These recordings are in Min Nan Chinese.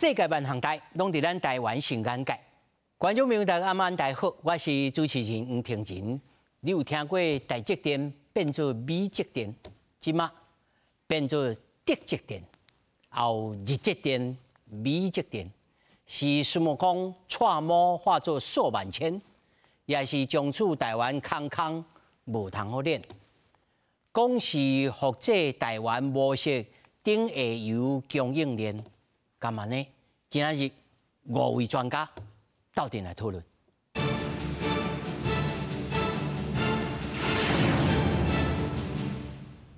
世界萬行台攏佇咱台灣新眼界。觀眾朋友大家暗大家好，我是主持人黃平仁。你有聽過台積電變做美積電，這馬變做德積電，也有日積電、美積電，是孫悟空掣魔化做數萬千，也是從此台灣空空無通好練。講是複製台灣模式頂下游供應鏈，敢按呢？今仔日五位專家鬥陣來討論。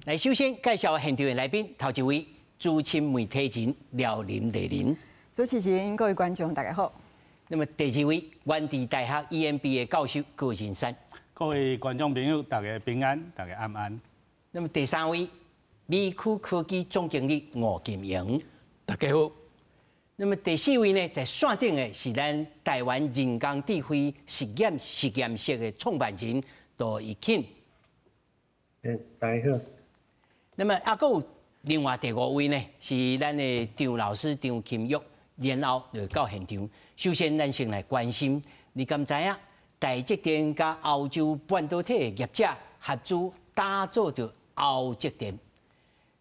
來，首先介紹現場的來賓，頭一位資深媒體人廖林麗玲。主持人、各位觀眾，大家好。那麼第二位，元智大學 EMBA 教授高仁山。各位觀眾朋友，大家平安，大家安安。那麼第三位，美區科技總經理吳金榮。大家好。那麼第四位呢，在線頂的是咱台灣人工智慧實驗實驗室的創辦人杜奕慶。大家好。那麼啊，閣有另外第五位呢，是咱的張老師張欽玉，然後就到現場。首先，咱先來關心，你敢知影台積電佮歐洲半導體的業者合資打造著歐積電？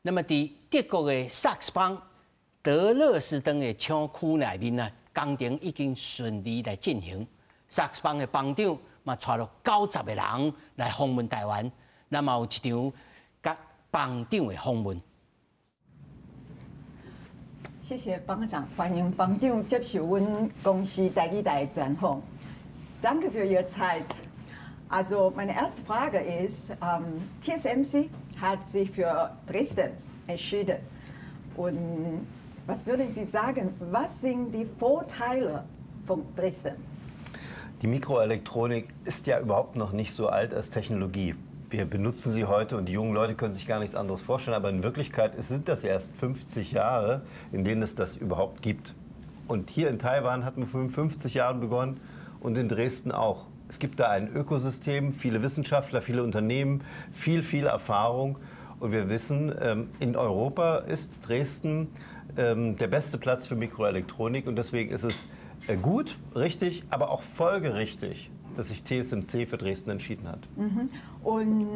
那麼佇德國的薩克斯邦德勒斯登的廠區內面呢，工程已經順利來進行。薩克斯邦的邦長嘛，帶了90個人來訪問台灣，那麼有一場佮邦長的訪問。謝謝邦長，歡迎邦長接受阮公視台語台的專訪。Danke für Ihre Zeit. Also meine erste Frage ist, TSMC hat sich für Dresden entschieden. Und was würden Sie sagen, was sind die Vorteile von Dresden? Die Mikroelektronik ist ja überhaupt noch nicht so alt als Technologie. Wir benutzen sie heute und die jungen Leute können sich gar nichts anderes vorstellen. Aber in Wirklichkeit sind das ja erst 50 Jahre, in denen es das überhaupt gibt. Und hier in Taiwan hat man vor 50 Jahren begonnen und in Dresden auch. Es gibt da ein Ökosystem, viele Wissenschaftler, viele Unternehmen, viel, viel Erfahrung. Und wir wissen, in Europa ist Dresden der beste Platz für Mikroelektronik. Und deswegen ist es gut, richtig, aber auch folgerichtig, dass sich TSMC für Dresden entschieden hat. Und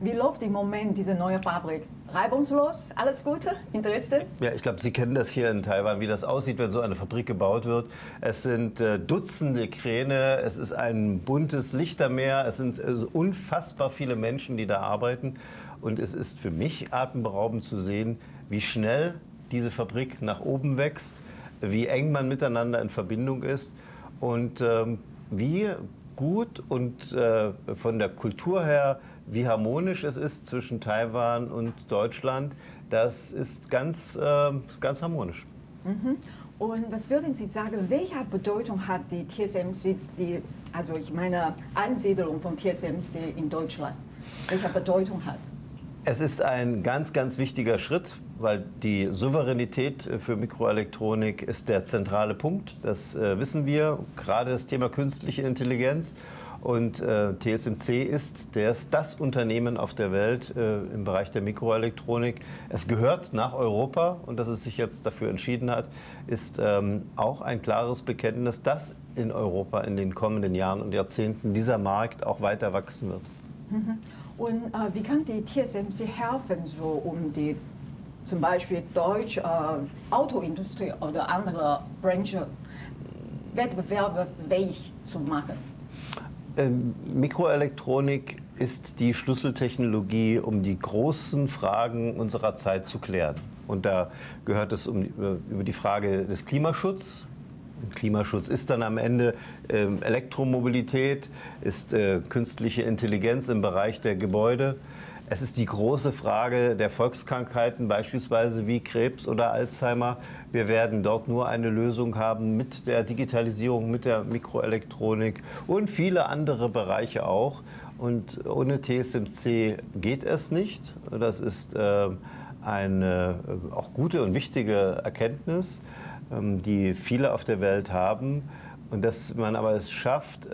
wie läuft im Moment diese neue Fabrik? Reibungslos? Alles Gute in Dresden? Ja, ich glaube, Sie kennen das hier in Taiwan, wie das aussieht, wenn so eine Fabrik gebaut wird. Es sind Dutzende Kräne, es ist ein buntes Lichtermeer, es sind unfassbar viele Menschen, die da arbeiten. Und es ist für mich atemberaubend zu sehen, wie schnell diese Fabrik nach oben wächst, wie eng man miteinander in Verbindung ist und wie gut und von der Kultur her, wie harmonisch es ist zwischen Taiwan und Deutschland, das ist ganz, ganz harmonisch. Und was würden Sie sagen, welche Bedeutung hat die TSMC, die, also ich meine Ansiedelung von TSMC in Deutschland, welche Bedeutung hat? Es ist ein ganz, ganz wichtiger Schritt, weil die Souveränität für Mikroelektronik ist der zentrale Punkt. Das wissen wir, gerade das Thema künstliche Intelligenz. Und TSMC ist das Unternehmen auf der Welt im Bereich der Mikroelektronik. Es gehört nach Europa und dass es sich jetzt dafür entschieden hat, ist auch ein klares Bekenntnis, dass in Europa in den kommenden Jahren und Jahrzehnten dieser Markt auch weiter wachsen wird. Und wie kann die TSMC helfen, so um die zum Beispiel deutsche Autoindustrie oder andere Branchen wettbewerbsfähig zu machen? Mikroelektronik ist die Schlüsseltechnologie, um die großen Fragen unserer Zeit zu klären. Und da gehört es über die Frage des Klimaschutzes. Klimaschutz ist dann am Ende Elektromobilität, ist künstliche Intelligenz im Bereich der Gebäude. Es ist die große Frage der Volkskrankheiten, beispielsweise wie Krebs oder Alzheimer. Wir werden dort nur eine Lösung haben mit der Digitalisierung, mit der Mikroelektronik und viele andere Bereiche auch. Und ohne TSMC geht es nicht. Das ist eine auch gute und wichtige Erkenntnis, die viele auf der Welt haben. Und dass man aber es schafft,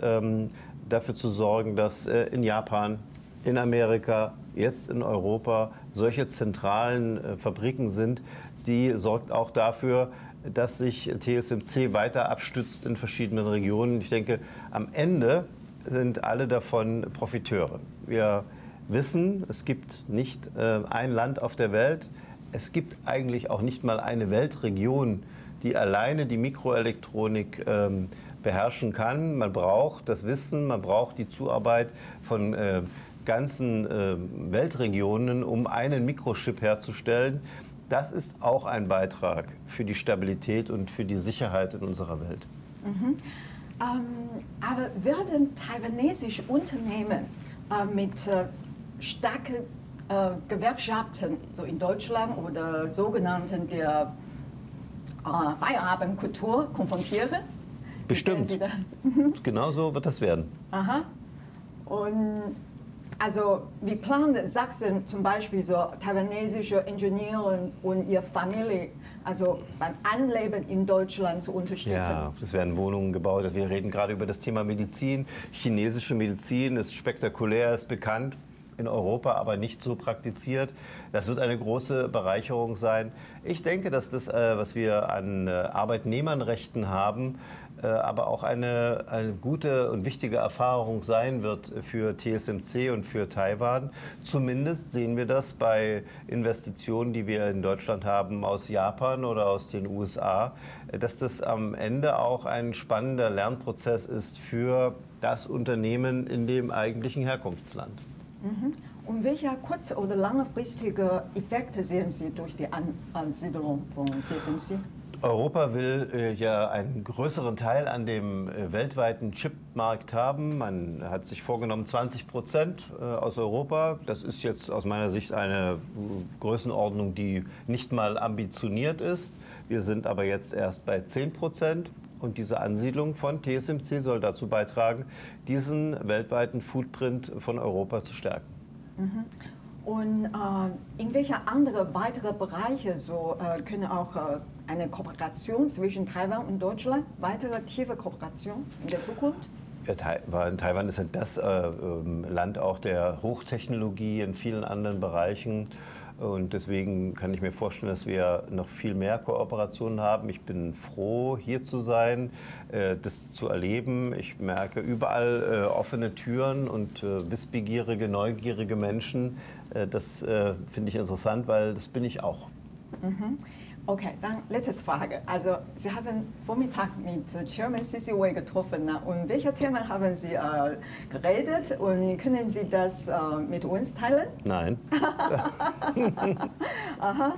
dafür zu sorgen, dass in Japan, in Amerika, jetzt in Europa solche zentralen Fabriken sind, die sorgt auch dafür, Dass sich TSMC weiter abstützt in verschiedenen Regionen. Ich denke, am Ende sind alle davon Profiteure. Wir wissen, es gibt nicht ein Land auf der Welt, es gibt eigentlich auch nicht mal eine Weltregion, die alleine die Mikroelektronik beherrschen kann. Man braucht das Wissen, man braucht die Zuarbeit von ganzen Weltregionen, um einen Mikrochip herzustellen. Das ist auch ein Beitrag für die Stabilität und für die Sicherheit in unserer Welt. Aber werden taiwanesische Unternehmen mit starken Gewerkschaften, so in Deutschland oder sogenannten der Feierabendkultur konfrontieren? Bestimmt. Genau so wird das werden. Aha. Und also wie planen Sachsen zum Beispiel so taiwanesische Ingenieure und ihre Familie also beim Anleben in Deutschland zu unterstützen? Ja, es werden Wohnungen gebaut. Wir reden gerade über das Thema Medizin. Chinesische Medizin ist spektakulär, ist bekannt in Europa, aber nicht so praktiziert. Das wird eine große Bereicherung sein. Ich denke, dass das, was wir an Arbeitnehmerrechten haben, aber auch eine gute und wichtige Erfahrung sein wird für TSMC und für Taiwan. Zumindest sehen wir das bei Investitionen, die wir in Deutschland haben aus Japan oder aus den USA, dass das am Ende auch ein spannender Lernprozess ist für das Unternehmen in dem eigentlichen Herkunftsland. Und welche kurz- oder langfristige Effekte sehen Sie durch die Ansiedlung von TSMC? Europa will ja einen größeren Teil an dem weltweiten Chipmarkt haben. Man hat sich vorgenommen, 20% aus Europa. Das ist jetzt aus meiner Sicht eine Größenordnung, die nicht mal ambitioniert ist. Wir sind aber jetzt erst bei 10%. Und diese Ansiedlung von TSMC soll dazu beitragen, diesen weltweiten Footprint von Europa zu stärken. Und in welche andere weitere Bereiche so können auch eine Kooperation zwischen Taiwan und Deutschland, weitere tiefe Kooperation in der Zukunft? Ja, Taiwan ist ja das Land auch der Hochtechnologie in vielen anderen Bereichen. Und deswegen kann ich mir vorstellen, dass wir noch viel mehr Kooperationen haben. Ich bin froh, hier zu sein, das zu erleben. Ich merke überall offene Türen und wissbegierige, neugierige Menschen. Das finde ich interessant, weil das bin ich auch. Okay, dann letzte Frage. Also Sie haben Vormittag mit Chairman C.C. Wei getroffen, ne? Und welche Themen haben Sie geredet und können Sie das mit uns teilen? Nein. Aha.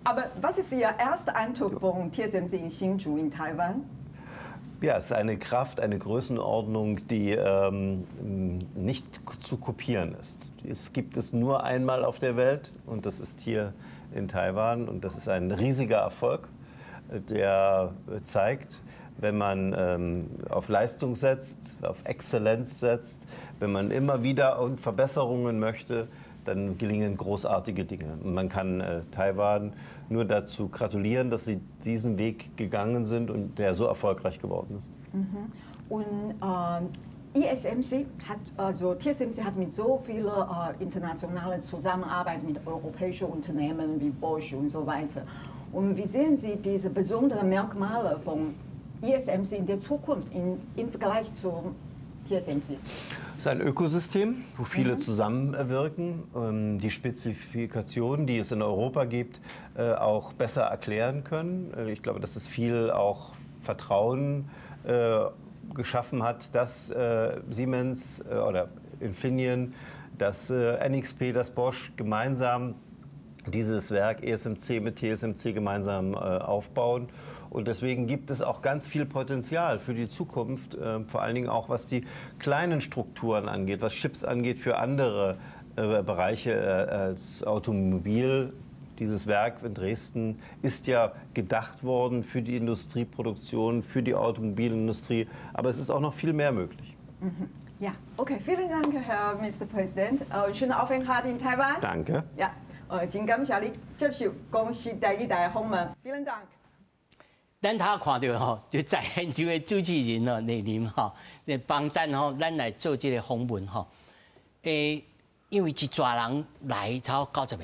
Aber was ist Ihr erster Eindruck von TSMC in Hsinchu in Taiwan? Ja, es ist eine Kraft, eine Größenordnung, die nicht zu kopieren ist. Es gibt es nur einmal auf der Welt und das ist hier in Taiwan und das ist ein riesiger Erfolg, der zeigt, wenn man auf Leistung setzt, auf Exzellenz setzt, wenn man immer wieder und Verbesserungen möchte, dann gelingen großartige Dinge. Und man kann Taiwan nur dazu gratulieren, dass sie diesen Weg gegangen sind und der so erfolgreich geworden ist. Und ESMC hat, also TSMC hat mit so vielen internationalen Zusammenarbeit mit europäischen Unternehmen wie Bosch und so weiter. Und wie sehen Sie diese besonderen Merkmale von ESMC in der Zukunft im Vergleich zu TSMC? Es ist ein Ökosystem, wo viele zusammenwirken, die Spezifikationen, die es in Europa gibt, auch besser erklären können. Ich glaube, dass es viel auch Vertrauen geschaffen hat, dass Siemens oder Infineon, dass NXP, dass Bosch gemeinsam dieses Werk ESMC mit TSMC gemeinsam aufbauen. Und deswegen gibt es auch ganz viel Potenzial für die Zukunft, vor allen Dingen auch, was die kleinen Strukturen angeht, was Chips angeht für andere Bereiche als Automobil. Dieses Werk in Dresden ist ja gedacht worden für die Industrieproduktion, für die Automobilindustrie, aber es ist auch noch viel mehr möglich. Ja, okay, vielen Dank, Herr Mr. President. Schönen Aufenthalt in Taiwan. Danke. Ja，真感謝你接受公視台語台的訪問。Vielen Dank。咱頭看著吼，就在現場的主持人哦，麗林吼，幫贊吼，咱來做這個訪問吼。因為一逝人來超九十個，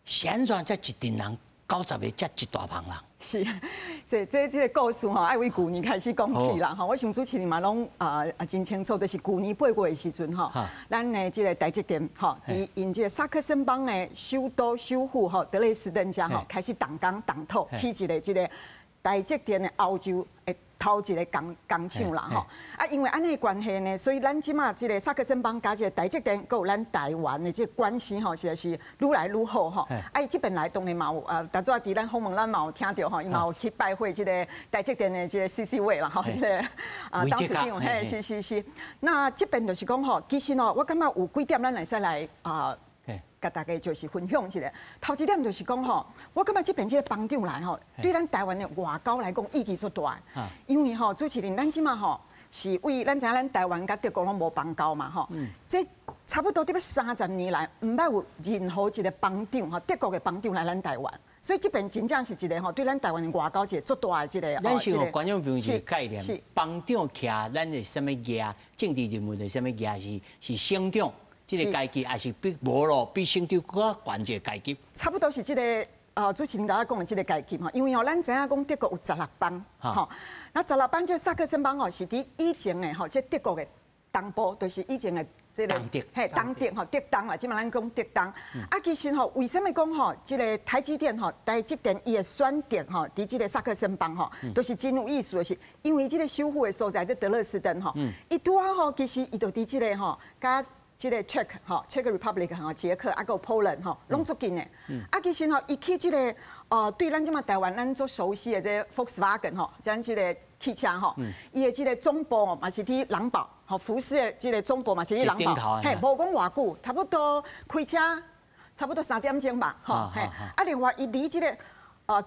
是按怎才一陣人90個才一大幫人。是，這個故事吼，愛為舊年開始講起啦吼。我想主持人嘛攏啊真清楚，就是舊年8月的時陣吼，咱的這個台積電吼，佇𪜶這個薩克森邦的首都首府吼德累斯頓遮吼，開始動工動土起一個這個台積電的歐洲的頭一個工廠啦吼。啊，因為按呢關係呢，所以咱這馬這個薩克森邦佮這個台積電，閣有咱台灣的這個關係吼，實在是愈來愈好吼。啊，伊這邊來當然嘛有啊，頭拄仔佇咱訪問咱嘛有聽著吼，伊嘛有去拜會這個台積電的這個 C.C. 魏啦吼，這個啊董事長，嘿，是是是。那這邊就是講吼，其實吼，我感覺有幾點咱會使來啊，共大家就是分享一下。頭一點就是講吼，我感覺這邊這個邦長來吼，對咱台灣的外交來講意義足大。因為吼，主持人，咱這馬吼是為咱知影咱台灣佮德國攏無邦交嘛吼。這差不多得欲30年來，毋捌有任何一個邦長吼，德國的邦長來咱台灣。所以這邊真正是一個吼，對咱台灣的外交一個足大的這個。咱是予觀眾朋友一個概念，邦長徛咱的啥物額，政治人物的啥物額是省長。這個階級還是比無咯，比省長閣較懸一個階級。差不多是這個主持人頭仔講的這個階級吼，因為吼，咱知影講德國有十六邦，吼，那十六邦這薩克森邦吼是佇以前的吼，這德國的東部，就是以前的這個東德，嘿，東德吼，德東啦，這馬咱講德東。啊，其實吼，為啥物講吼，這個台積電吼，台積電伊的選擇吼，佇這個薩克森邦吼，都是真有意思的是，因為這個首府的所在佇德勒斯登吼，伊拄仔好其實伊就佇這個吼，佮這個 Czech 吼，Czech Republic 吼，捷克啊，閣有 Poland 吼，攏足近的。啊，其實吼，伊去這個對咱這馬台灣咱足熟悉的這個 Volkswagen 吼，咱這個汽車吼，伊的這個總部嘛是佇狼堡，吼，福斯的這個總部嘛是佇狼堡，嘿，無講偌久，差不多開車差不多3點鐘吧，吼，嘿。啊，另外伊離這個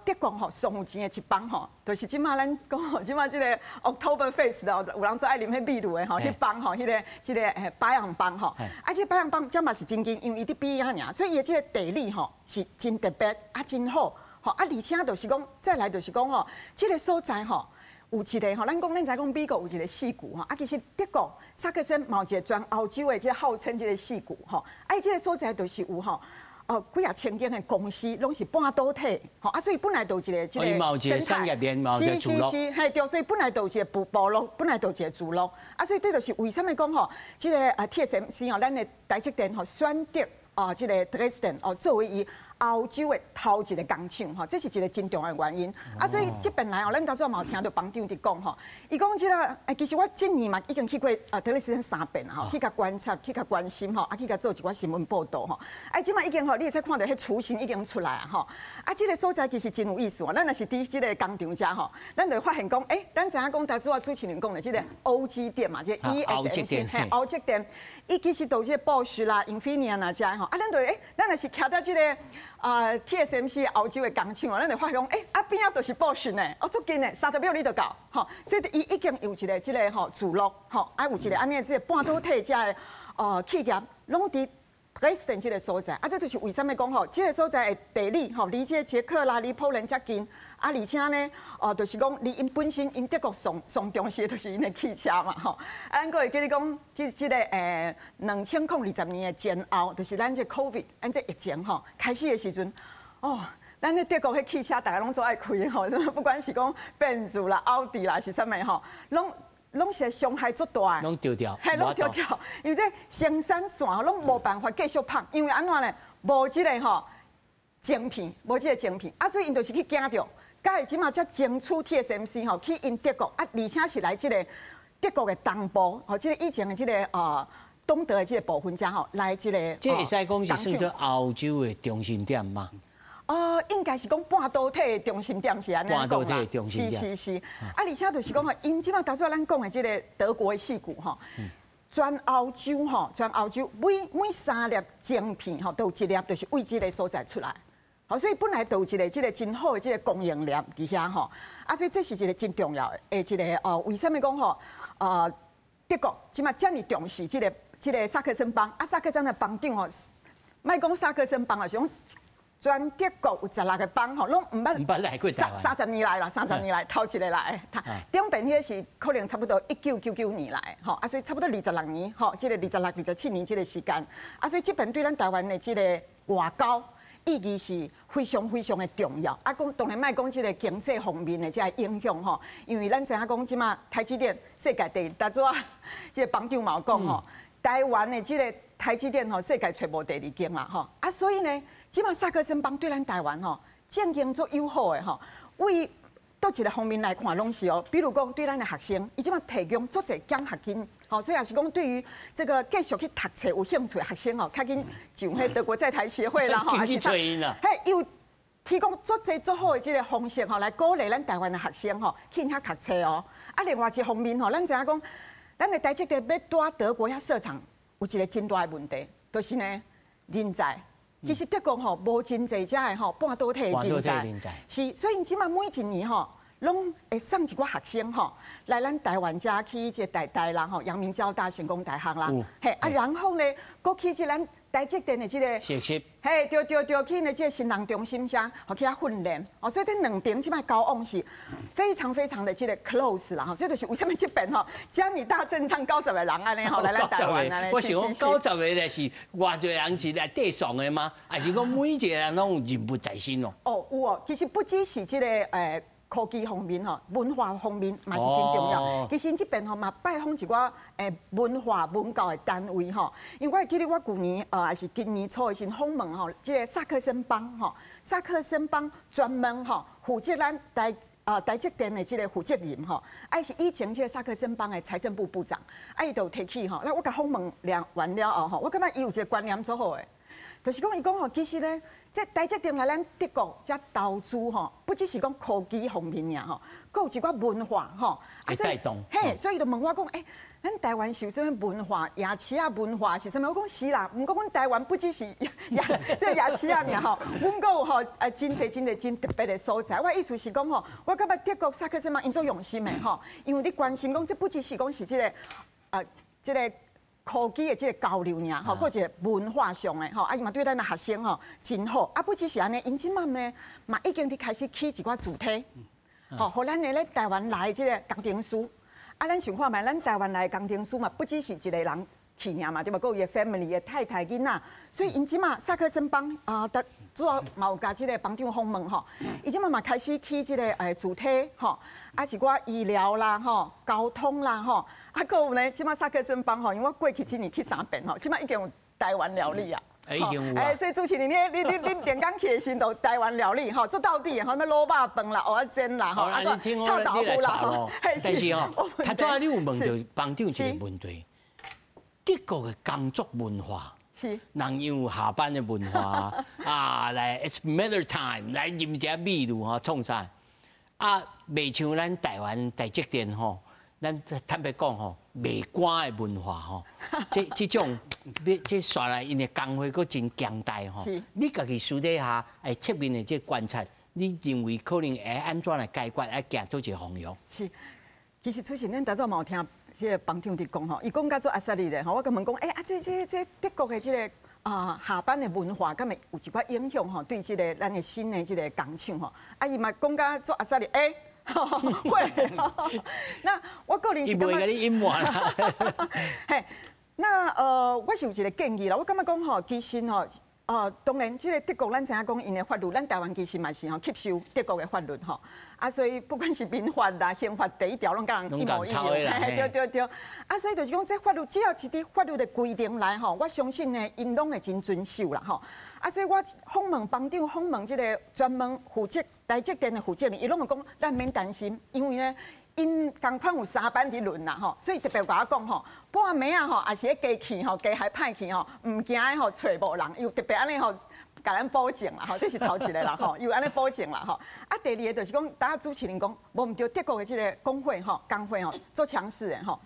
德國吼上有錢的一邦吼，就是這馬咱講吼，這馬這個 Oktoberfest 哦，有人最愛啉彼秘魯的吼，彼邦吼，彼個這個巴揚邦吼，啊，這個巴揚邦這嘛是真近，因為伊佇邊仔爾，所以伊的這個地理吼是真特別啊，真好吼啊，而且就是講，再來就是講吼，這個所在吼，有一個吼，咱講咱知講美國有一個矽谷吼，啊，其實德國薩克森嘛有一個全歐洲的這個號稱這個矽谷吼，啊，伊這個所在就是有吼。哦，幾仔千間的公司攏是半導體，吼啊，所以本來就有一個這個生產業鏈嘛，是是是，嘿對，所以本來就有一個部落，本來就有一個聚落，啊，所以這就是為啥物講吼，這個啊 TSMC 吼，咱的台積電吼選擇啊這個 Dresden 哦作為伊歐洲的頭一個工廠吼，這是一個真重要的原因。啊，所以這邊來哦，咱頭拄嘛有聽著邦長佇講吼，伊講這個，欸，其實我這年嘛已經去過啊德累斯頓三遍吼，去共觀察，去共關心吼，啊去共做一寡新聞報導吼。啊，這馬已經吼，你會使看著彼雛形已經出來啊吼。啊，這個所在其實真有意思哦。咱若是佇這個工廠遮吼，咱就會發現講，欸，咱知影講頭拄仔主持人講的這個歐積電嘛，這個 ESMC 嘿，歐積電，伊其實都這個博士啦、Infineon 啊遮吼。啊，咱就欸，咱若是徛佇這個啊 TSMC 歐洲的工廠哦，咱就發現講，欸，啊邊仔就是博士呢，哦，足近的，30秒你就到，吼。所以伊已經有一個這個吼聚落，吼，啊有一個按呢這個半導體遮的哦企業，攏佇 Dresden 這個所在，啊，這就是為啥物講吼，這個所在的地理吼，離這個捷克啦，離波蘭遮近，啊，而且呢，哦，就是講離𪜶本身，𪜶德國上上重視的就是𪜶的汽車嘛，吼。啊，咱閣會記得講，這個2020年的前後，就是咱這 COVID，咱這疫情吼開始的時陣，哦，咱這德國彼汽車大家攏足愛開吼，不管是講賓士啦、奧迪啦，是啥物吼，攏是傷害足大，攏丟掉，嘿，攏丟掉，因為這生產線攏無辦法繼續拍，因為按怎呢？無這個吼晶片，無這個晶片，啊，所以𪜶就是去驚著，佮會這馬才爭取 TSMC 吼去𪜶德國，啊，而且是來這個德國的東部，吼，這個以前的這個東德的這個部分遮吼來這個。這會使講是算做歐洲的中心點嗎？應該是講半導體的中心點是按呢講啦。半導體的中心點。是是是。啊，而且就是講吼，𪜶這馬頭拄仔咱講的這個德國的矽谷吼，全歐洲吼，全歐洲每三粒晶片吼，都有一粒就是為這個所在出來。好，所以本來就有一個這個真好的這個供應鏈佇遐吼。啊，所以這是一個真重要的一個哦。為啥物講吼？德國這馬遮爾重視這個薩克森邦，啊，薩克森的邦長吼，莫講薩克森邦啊，是講全德國有16個邦吼，攏毋捌毋捌來過三三十年來啦，三十年來頭一個來。頂遍彼個是可能差不多1999年來，吼啊，所以差不多二十六年，吼，這個26、27年這個時間，啊，所以這邊對咱台灣的這個外交。意義是非常非常的重要。啊，講當然莫講這个經濟方面的這个影響吼，因為咱知影講這馬台積電世界第一，拄仔這个邦長嘛有講吼，台灣的這个台積電吼，世界揣無第二間啦吼。啊，所以呢，這馬薩克森邦對咱台灣吼，正經足友好的吼，為佗一个方面來看，攏是哦。比如講，對咱的學生，伊這馬提供足濟獎學金，吼，所以也是講對於這个繼續去讀冊有興趣的學生哦，較緊上彼德國在台協會啦，吼，還是嘿，有提供足濟足好的這个方式吼，來鼓勵咱台灣的學生吼去遐讀冊哦。啊，另外一方面吼，咱知影講，咱的台積電欲佇德國遐設廠，有一个真大的問題，就是呢人才。其實德國吼無真濟遮的吼半導體的人才，是，所以𪜶這馬每一年吼，攏會送一寡學生吼來咱台灣遮去這台大啦吼，陽明交大、成功大學啦，嘿啊，然後呢，閣去這咱台積電的這个實習，嘿，對對對，去呢這个新人中心遮，予去遐訓練，哦，所以這兩邊這擺交往是非常非常的這个 close 啦吼，這就是為啥物這邊吼，將你大陣仗九十个人按呢吼來咱台灣按呢。我想講九十个咧是偌濟人是來遞送的嗎？還是講每一个人攏有任務在身哦？哦，有哦，其實不只是這个科技方面吼，文化方面嘛是真重要。其實這邊吼嘛拜訪一寡文化文教的單位吼，因為我會記得我舊年還是今年初的時訪問吼，這个薩克森邦吼，薩克森邦專門吼負責咱台積電的這个負責人吼，啊是以前這个薩克森邦的財政部部長，啊伊就提起吼，那我共訪問了完了後吼，我感覺伊有一个觀念足好的，就是講伊講吼，其實咧，這台積電來咱德國遮投資吼，不只是講科技方面爾吼，閣有一寡文化吼，啊，所以嘿，所以就問我講，欸，咱台灣是有啥物文化？夜市仔文化是啥物？我講是啦，毋過阮台灣不只是夜這夜市仔爾吼，阮閣有吼真濟真濟真特別的所在。我意思是講吼，我感覺德國薩克森邦𪜶足用心的吼，因為你關心講這不只是講是這个科技的這个交流爾吼，閣一个文化上的吼，啊伊嘛對咱的學生吼真好，啊不只是按呢，𪜶這馬呢嘛已經佇開始起一寡主體，吼，予咱的咧台灣來的這个工程師，啊咱想看覓，咱台灣來的工程師嘛，不只是一个人去爾嘛，對無？閣有伊的 family 的太太囡仔，所以𪜶這馬薩克森邦啊，主要嘛有共這个邦長訪問吼，伊這馬嘛開始起這个主體吼，啊一寡醫療啦吼，交通啦吼，啊閣有呢，這馬薩克森邦吼，因為我過去一年去三遍吼，這馬已經有台灣料理啊。已經有啊。所以主持人，你連工去的時陣，就台灣料理吼，做道地吼，啥物滷肉飯啦、蚵仔煎啦吼，啊，臭豆腐啦吼。但是吼，頭拄仔你有問著邦長一个問題，德國的工作文化。人有下班的文化啊，來 It's matter time 來啉一下美祿吼，創啥？啊，袂像咱台灣台積電吼，咱坦白講吼，賣歌的文化吼，這種，這煞來𪜶的工會閣真強大吼。你家己私底下會側面的這觀察，你認為可能會按怎來解決？愛行佗一个方向？是，其實之前咱頭早嘛有聽這个邦長佇講吼，伊講甲足阿薩利的吼，我共問講，欸啊，這德國的這个下班的文化，敢會有一寡影響吼？對這个咱的新的這个工廠吼，啊伊嘛講甲足阿薩利，欸，會。那我個人是感覺，伊袂共你隱瞞啦。嘿，那我是有一个建議啦，我感覺講吼，其實吼，當然，這个德國咱知影講𪜶的法律，咱台灣其實嘛是吼吸收德國的法律吼。啊，所以不管是民法啦、刑法第一條攏共人一模一樣。嘿，對對對。啊，所以就是講，這法律只要是佇法律的規定內吼，我相信呢，𪜶攏會真遵守啦吼。啊，所以我訪問邦長，訪問這个專門負責台積電的負責人，伊攏會講，咱免擔心，因為呢，𪜶仝款有三班佇輪啦吼，所以特別共我講吼，半暝仔吼，也是咧機器吼，機械歹去吼，毋驚吼揣無人，又特別按呢吼，共咱保證啦吼，這是頭一个啦吼，又按呢保證啦吼。啊，第二个就是講，拄仔主持人講，無毋對，德國的這个工會吼，工會吼，足強勢的吼。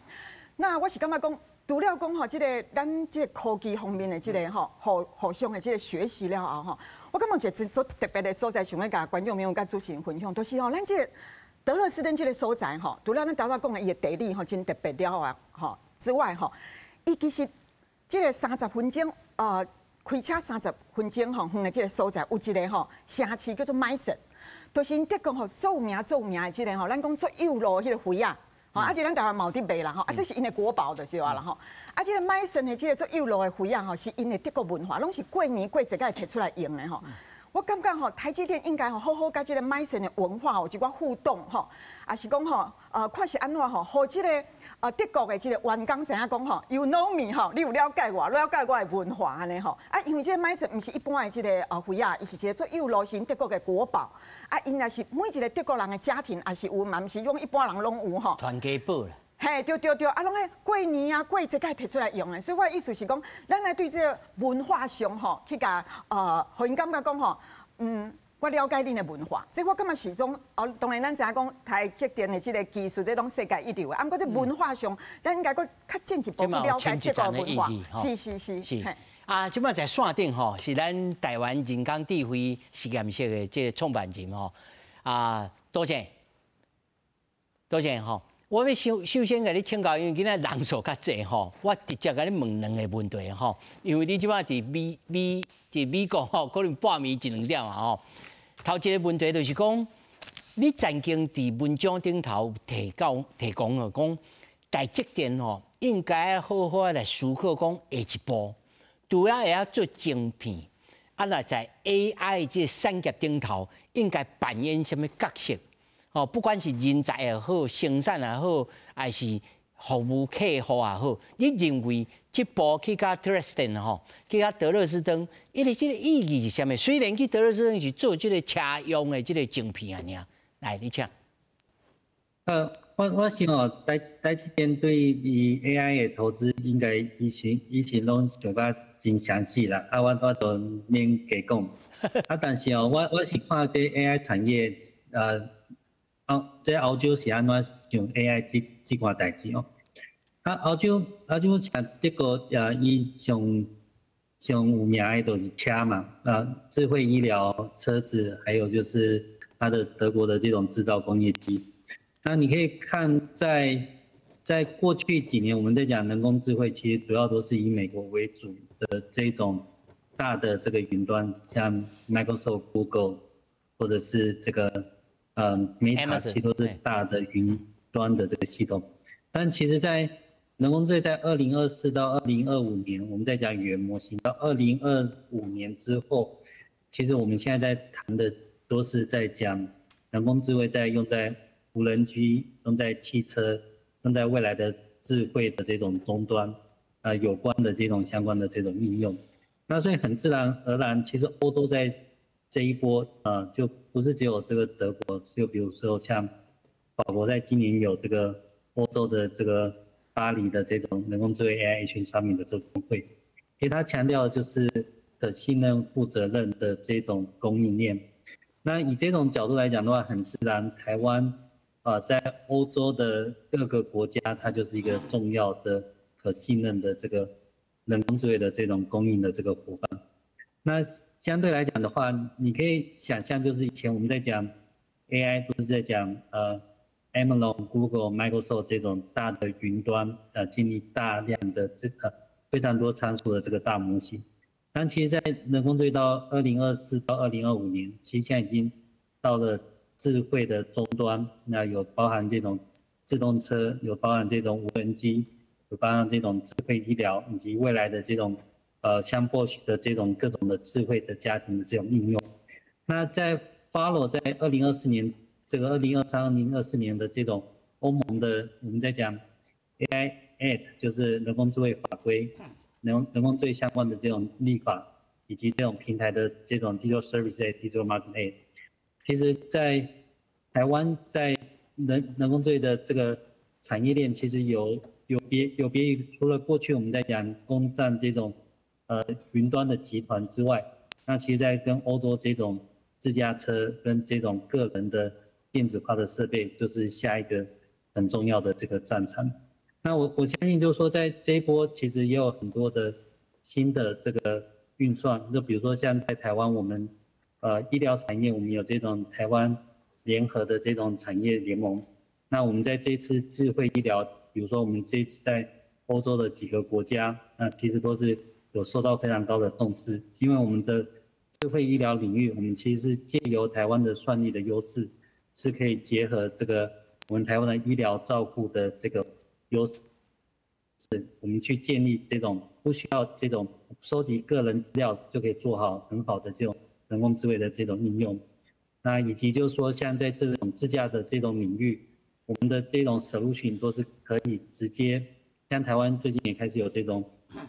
那我是感覺講，除了講吼，這个咱這个科技方面的這个吼，互相的這个學習了後吼，我感覺一個足特別的所在，想欲共觀眾朋友佮主持人分享，就是吼，咱這个德勒斯登這个所在吼，除了咱頭拄講的伊的地理吼真特別了啊吼之外吼，伊其實這个三十分鐘開車三十分鐘吼遠的這个所在，有一个吼城市叫做麥森，就是𪜶德國吼著名著名的這个吼，咱講足幼路彼个魚仔。吼，啊，佇咱台灣嘛有佇賣啦吼，啊，這是𪜶的國寶就對啊啦吼。啊，這個 Meissen 的這個做幼路的杯仔吼，是𪜶的德國文化，攏是過年過節才會提出來用的吼。我感覺吼，台積電應該吼好好佮這個 Meissen 的文化有一寡互動吼，也是講吼，看是按怎吼，予這個德國的這個員工知影講吼，you know me 吼，你有了解我，了解我的文化按呢吼。啊，因為這個 Meissen 毋是一般的這個杯仔，伊是一個做幼路是德國的國寶。啊，𪜶也是每一個德國人的家庭也是有嘛，毋是講一般人攏有吼。傳家寶啦。嘿，對對對，啊，攏愛過年啊、過節才會提出來用的，所以我的意思是講，咱愛對這個文化上吼，去共予𪜶感覺講吼，我了解恁的文化，這我感覺是種哦，當然咱知影講台積電的這個技術，這攏世界一流的，啊，毋過這文化上，咱應該閣較進一步去了解這個文化。是是是。是。啊，這擺在線頂吼，是咱台灣人工智慧實驗室的這個創辦人吼，啊，多謝，多謝吼。我欲首先共你請教，因為今仔人數較濟吼，我直接共你問兩個問題吼。因為你這擺佇美國吼，可能半暝一兩點啊吼。頭一個問題就是講，你曾經佇文章頂頭提到提講哦，講台積電吼應該好好來思考講下一步，除了會曉做晶片，啊，若在 AI 這個產業頂頭應該扮演啥物角色？哦，不管是人才也好，生產也好，還是服務客戶也好，你認為這步去共德累斯頓吼，去共德勒斯登，伊的這個意義是啥物？雖然去德勒斯登是做這個車用的這個晶片爾，來，你請。我想哦，台積電對於 AI 的投資，應該以前攏想甲真詳細啦，啊，我都免加講。啊，但是哦，我是看這 AI 產業，這歐洲是按怎想 AI 這款代誌哦？啊，歐洲像這個伊上上有名的就是車嘛，啊，智慧醫療、車子，還有就是它的德國的這種製造工業機。那你可以看在過去幾年，我們在講人工智慧，其實主要都是以美國為主的這種大的這個雲端，像 Microsoft、Google，或者是這個Meta，其實都是大的雲端的這個系統。但其實，在人工智慧在2024到2025年，我們在講語言模型，到2025年之後，其實我們現在在談的都是在講人工智慧在用在無人機、用在汽車、用在未來的智慧的這種終端，有關的這種相關的這種應用。那所以很自然而然，其實歐洲在這一波，就不是只有這個德國，就比如說像法國在今年有這個歐洲的這個巴黎的這種人工智慧 AI Action Summit 的這個峰會，其實它強調的就是可信任、負責任的這種供應鏈。那以這種角度來講的話，很自然，台灣啊，在歐洲的各個國家，它就是一個重要的可信任的這個人工智慧的這種供應的這個夥伴。那相對來講的話，你可以想象，就是以前我們在講 AI，都是在講Amazon、Google、Microsoft 這種大的雲端，建立大量的這個非常多參數的這個大模型。但其實，在人工智慧到2024到2025年，其實現在已經到了智慧的終端，那有包含這種自動車，有包含這種無人機，有包含這種智慧醫療，以及未來的這種像 Bosch 的這種各種的智慧的家庭的這種應用。那在 follow 在2024年這個2023、2024年的這種歐盟的，我們在講 AI Act，就是人工智慧法規，人工智慧相關的這種立法，以及這種平台的這種 Digital Service Act、Digital Market Act。其實，在台灣在人工智慧的這個產業鏈，其實有別於除了過去我們在講攻佔這種雲端的集團之外，那其實在跟歐洲這種自駕車跟這種個人的電子化的設備，就是下一個很重要的這個戰場。那我相信就是說，在這一波其實也有很多的新的這個運算，就比如說像在台灣，我們醫療產業，我們有這種台灣聯合的這種產業聯盟。那我們在這次智慧醫療，比如說我們這次在歐洲的幾個國家，那其實都是有受到非常高的重視，因為我們的智慧醫療領域，我們其實是借由台灣的算力的優勢，是可以結合這個我们台湾的医疗照顾的这个优势，我们去建立这种不需要这种收集个人资料就可以做好很好的这种人工智慧的这种应用。那以及就是说，像在这种自驾的这种领域，我们的这种 solution 都是可以直接，像台湾最近也开始有这种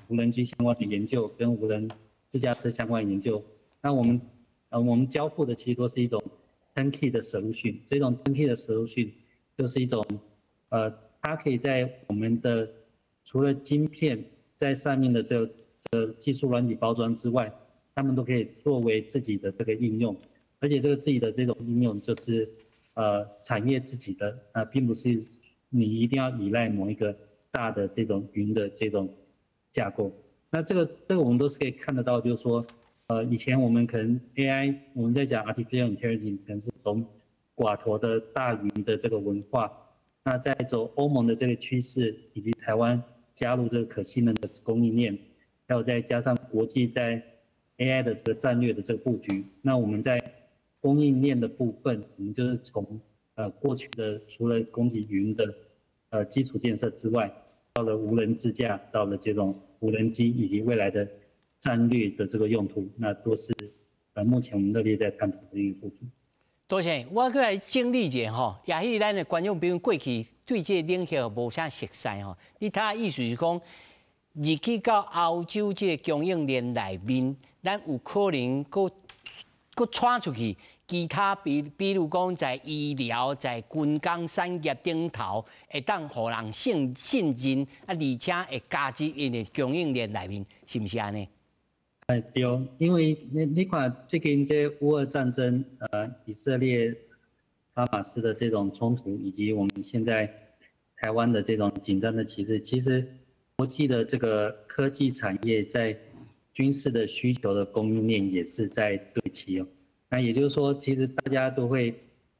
无人机相关的研究跟无人自驾车相关研究。那我们交付的其实都是一种 turnkey 的 solution，这种 turnkey 的 solution 就是一种，它可以在我们的除了晶片在上面的这个技术软体包装之外，他们都可以作为自己的这个应用，而且这个自己的这种应用就是产业自己的，啊，并不是你一定要依赖某一个大的这种云的这种架构。那这个我们都是可以看得到，就是说，以前我们可能 AI 我们在讲 artificial intelligence，可能是从寡头的大云的这个文化，那在走欧盟的这个趋势，以及台湾加入这个可信任的供应链，还有再加上国际在 AI 的这个战略的这个布局，那我们在供应链的部分，我们就是从过去的除了供给云的基础建设之外，到了无人自驾，到了这种无人机以及未来的战略的这个用途，那都是目前我们热烈在探讨的一个部分。多谢，我閣來整理一下吼，也許咱的觀眾朋友過去對這個領域無啥熟悉吼。你睇意思是講，入去到歐洲這個供應鏈內面，咱有可能閣閣傳出去，其他比如講在醫療、在軍工產業頂頭，會當予人信任，啊，而且會加入𪜶的供應鏈內面，是毋是按呢？哎，對，因為你看最近這烏俄戰爭，以色列哈馬斯的這種衝突，以及我們現在台灣的這種緊張的局勢，其實國際的這個科技產業在軍事的需求的供應鏈也是在對齊哦。那也就是說，其實大家都會，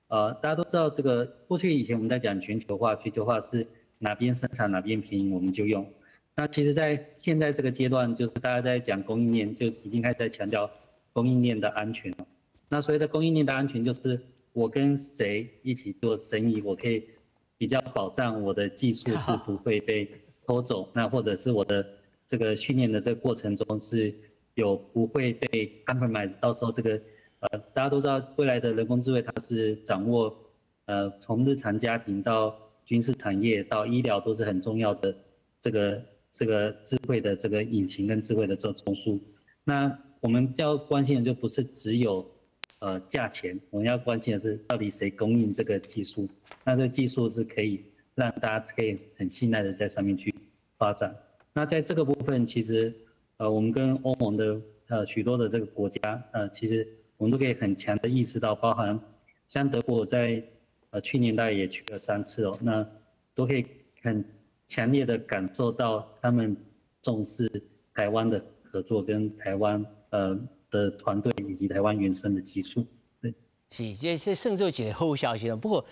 大家都知道這個過去以前我們在講全球化，全球化是哪邊生產哪邊便宜我們就用。那其實，在現在這個階段，就是大家在講供應鏈，就已經開始在強調供應鏈的安全了。那所謂的供應鏈的安全，就是我跟誰一起做生意，我可以比較保障我的技術是不會被偷走，那或者是我的這個訓練的這個過程中是有不會被 compromise。到時候這個大家都知道，未來的人工智慧它是掌握從日常家庭到軍事產業到醫療都是很重要的這個智慧的這個引擎跟智慧的這中樞。那我們要關心的就不是只有價錢，我們要關心的是到底誰供應這個技術，那這個技術是可以讓大家可以很信賴的在上面去發展。那在這個部分，其實我們跟歐盟的許多的這個國家，其實我們都可以很強的意識到，包含像德國在去年大概也去了3次哦，那都可以很強烈的感受到他們重視台灣的合作跟台灣的團隊以及台灣原生的技術。對，是，這算做一個好消息。不過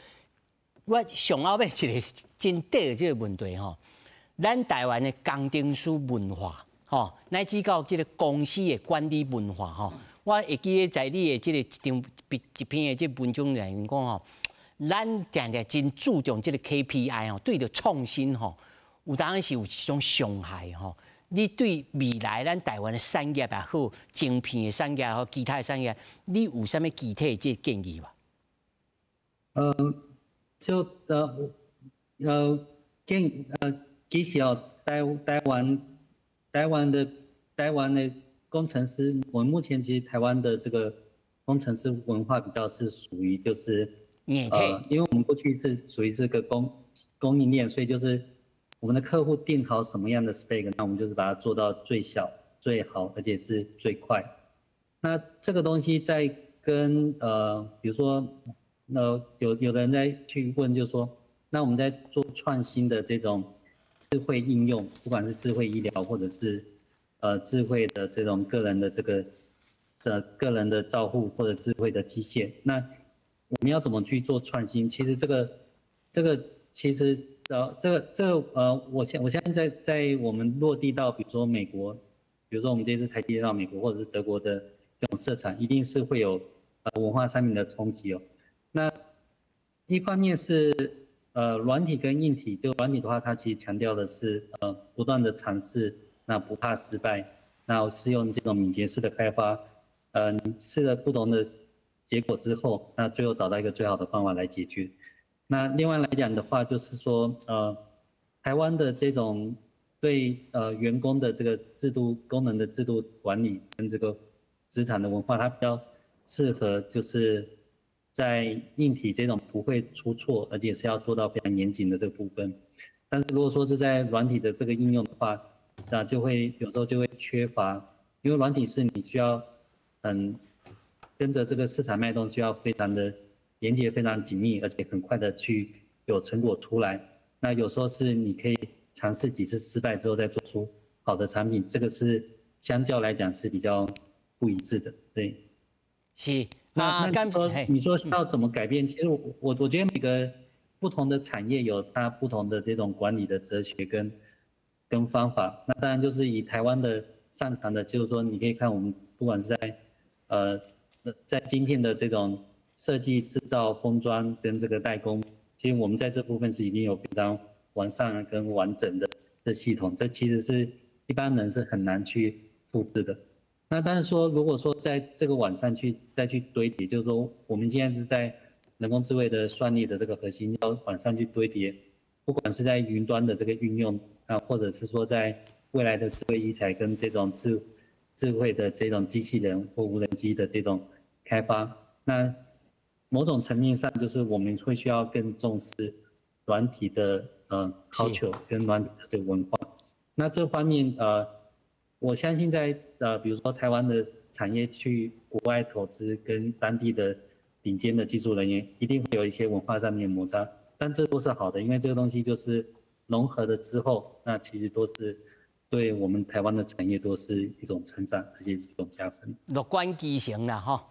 我上後尾一個真短的這個問題吼，咱台灣的工程師文化吼，乃至到這個公司的管理文化吼，我會記得在你的這個一張一篇的這文章內面講吼，咱定定真注重這個 KPI 吼，對著創新吼，有當時有一種傷害吼。你對未來咱台灣的產業也好，晶片的產業也好，其他的產業，你有啥物具體的這個建議無？就建議其實哦，台灣的工程師，我們目前其實台灣的這個工程師文化比較是屬於就是因為我們過去是屬於這個供應鏈，所以就是我們的客戶定好什麼樣的 spec，那我們就是把它做到最小、最好，而且是最快。那這個東西在跟比如說，那有的人在去問，就是說，那我們在做創新的這種智慧應用，不管是智慧醫療，或者是智慧的這種個人的這個人的照護，或者智慧的機械，那我們要怎麼去做創新？其實這個其實。這個我現在我們落地到，比如說美國，比如說我們這次台積電到美國，或者是德國的這種設廠，一定是會有文化上面的衝擊哦。那一方面是軟體跟硬體，就軟體的話，它其實強調的是不斷的嘗試，那不怕失敗，那是用這種敏捷式的開發，你試了不同的結果之後，那最後找到一個最好的方法來解決。那另外來講的話，就是說台灣的這種對員工的這個制度功能的制度管理跟這個職場的文化，它比較適合就是在硬體這種不會出錯，而且是要做到非常嚴謹的這個部分。但是如果說是在軟體的這個應用的話，那就會有時候就會缺乏，因為軟體是你需要很跟着這個市場脈動，需要非常的連接非常緊密，而且很快的去有成果出來。那有時候是你可以嘗試幾次失敗之後再做出好的產品，這個是相較來講是比較不一致的，對。是。那你說需要怎麼改變？其實我覺得每個不同的產業有它不同的這種管理的哲學跟方法。那當然就是以台灣的擅長的，就是說你可以看我們不管是在晶片的這種設計、製造、封裝跟這個代工，其實我們在這部分是已經有非常完善跟完整的這系統，這其實是一般人是很難去複製的。那但是說，如果說在這個往上去再去堆疊，就是說我們現在是在人工智慧的算力的這個核心要往上去堆疊，不管是在雲端的這個運用啊，或者是說在未來的智慧醫材跟這種智慧的這種機器人或無人機的這種開發，那某種層面上就是我們會需要更重視軟體的culture 跟軟體的這個文化。那這方面我相信在比如說台灣的產業去國外投資，跟當地的頂尖的技術人員，一定會有一些文化上面的摩擦，但這都是好的，因為這個東西就是融合了之後，那其實都是對我們台灣的產業都是一種成長，而且是一種加分。樂觀其成啦，吼。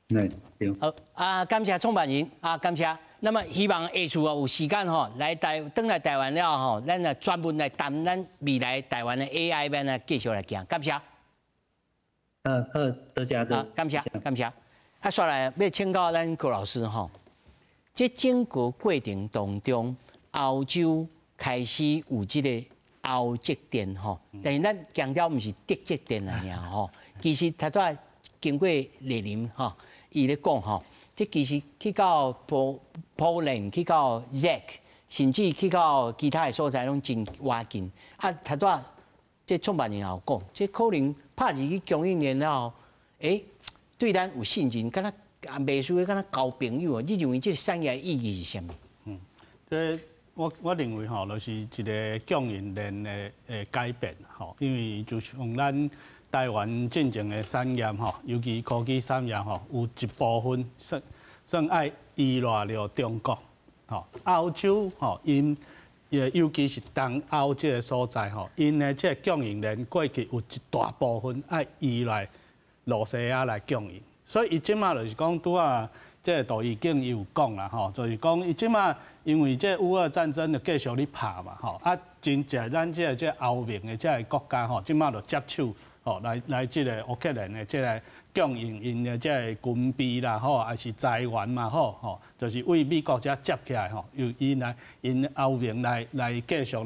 對，對。好啊，感謝創辦人啊，感謝。那麼希望下次哦有時間吼來台轉來台灣了吼，咱來專門來談咱未來台灣的 AI 欲按怎繼續來行。感謝。好，多謝。好，感謝，感謝。啊，紲來欲請教咱郭老師吼，這整個過程當中，歐洲開始有這個歐積電吼，但是咱強調毋是德積電啊，爾吼，其實頭拄仔經過麗林吼，伊咧講吼。這其實去到波蘭，去到捷克，甚至去到其他的所在，攏真倚近。啊，頭拄仔這創辦人也有講，這可能拍入去供應鏈了後，對咱有信任，敢若啊，袂輸敢若交朋友啊。你認為這個產業意義是啥物？嗯，這我認為吼，就是一個供應鏈的改變吼，因為就像咱台灣進前的產業吼，尤其科技產業吼，有一部分算愛依賴著中國，吼，歐洲吼，𪜶尤其是東歐這個所在吼，𪜶的這個供應鏈過去有一大部分愛依賴羅西亞來供應，所以伊這馬就是講拄仔這個杜義景伊有講啦吼，就是講伊這馬因為這烏俄戰爭就繼續咧拍嘛吼，啊，真濟咱這歐盟的這个國家吼，這馬就接手吼來這個烏克蘭的這個供應𪜶的這個軍備啦吼，還是財源嘛好吼，就是為美國遮接起來吼，由𪜶來𪜶歐盟來繼續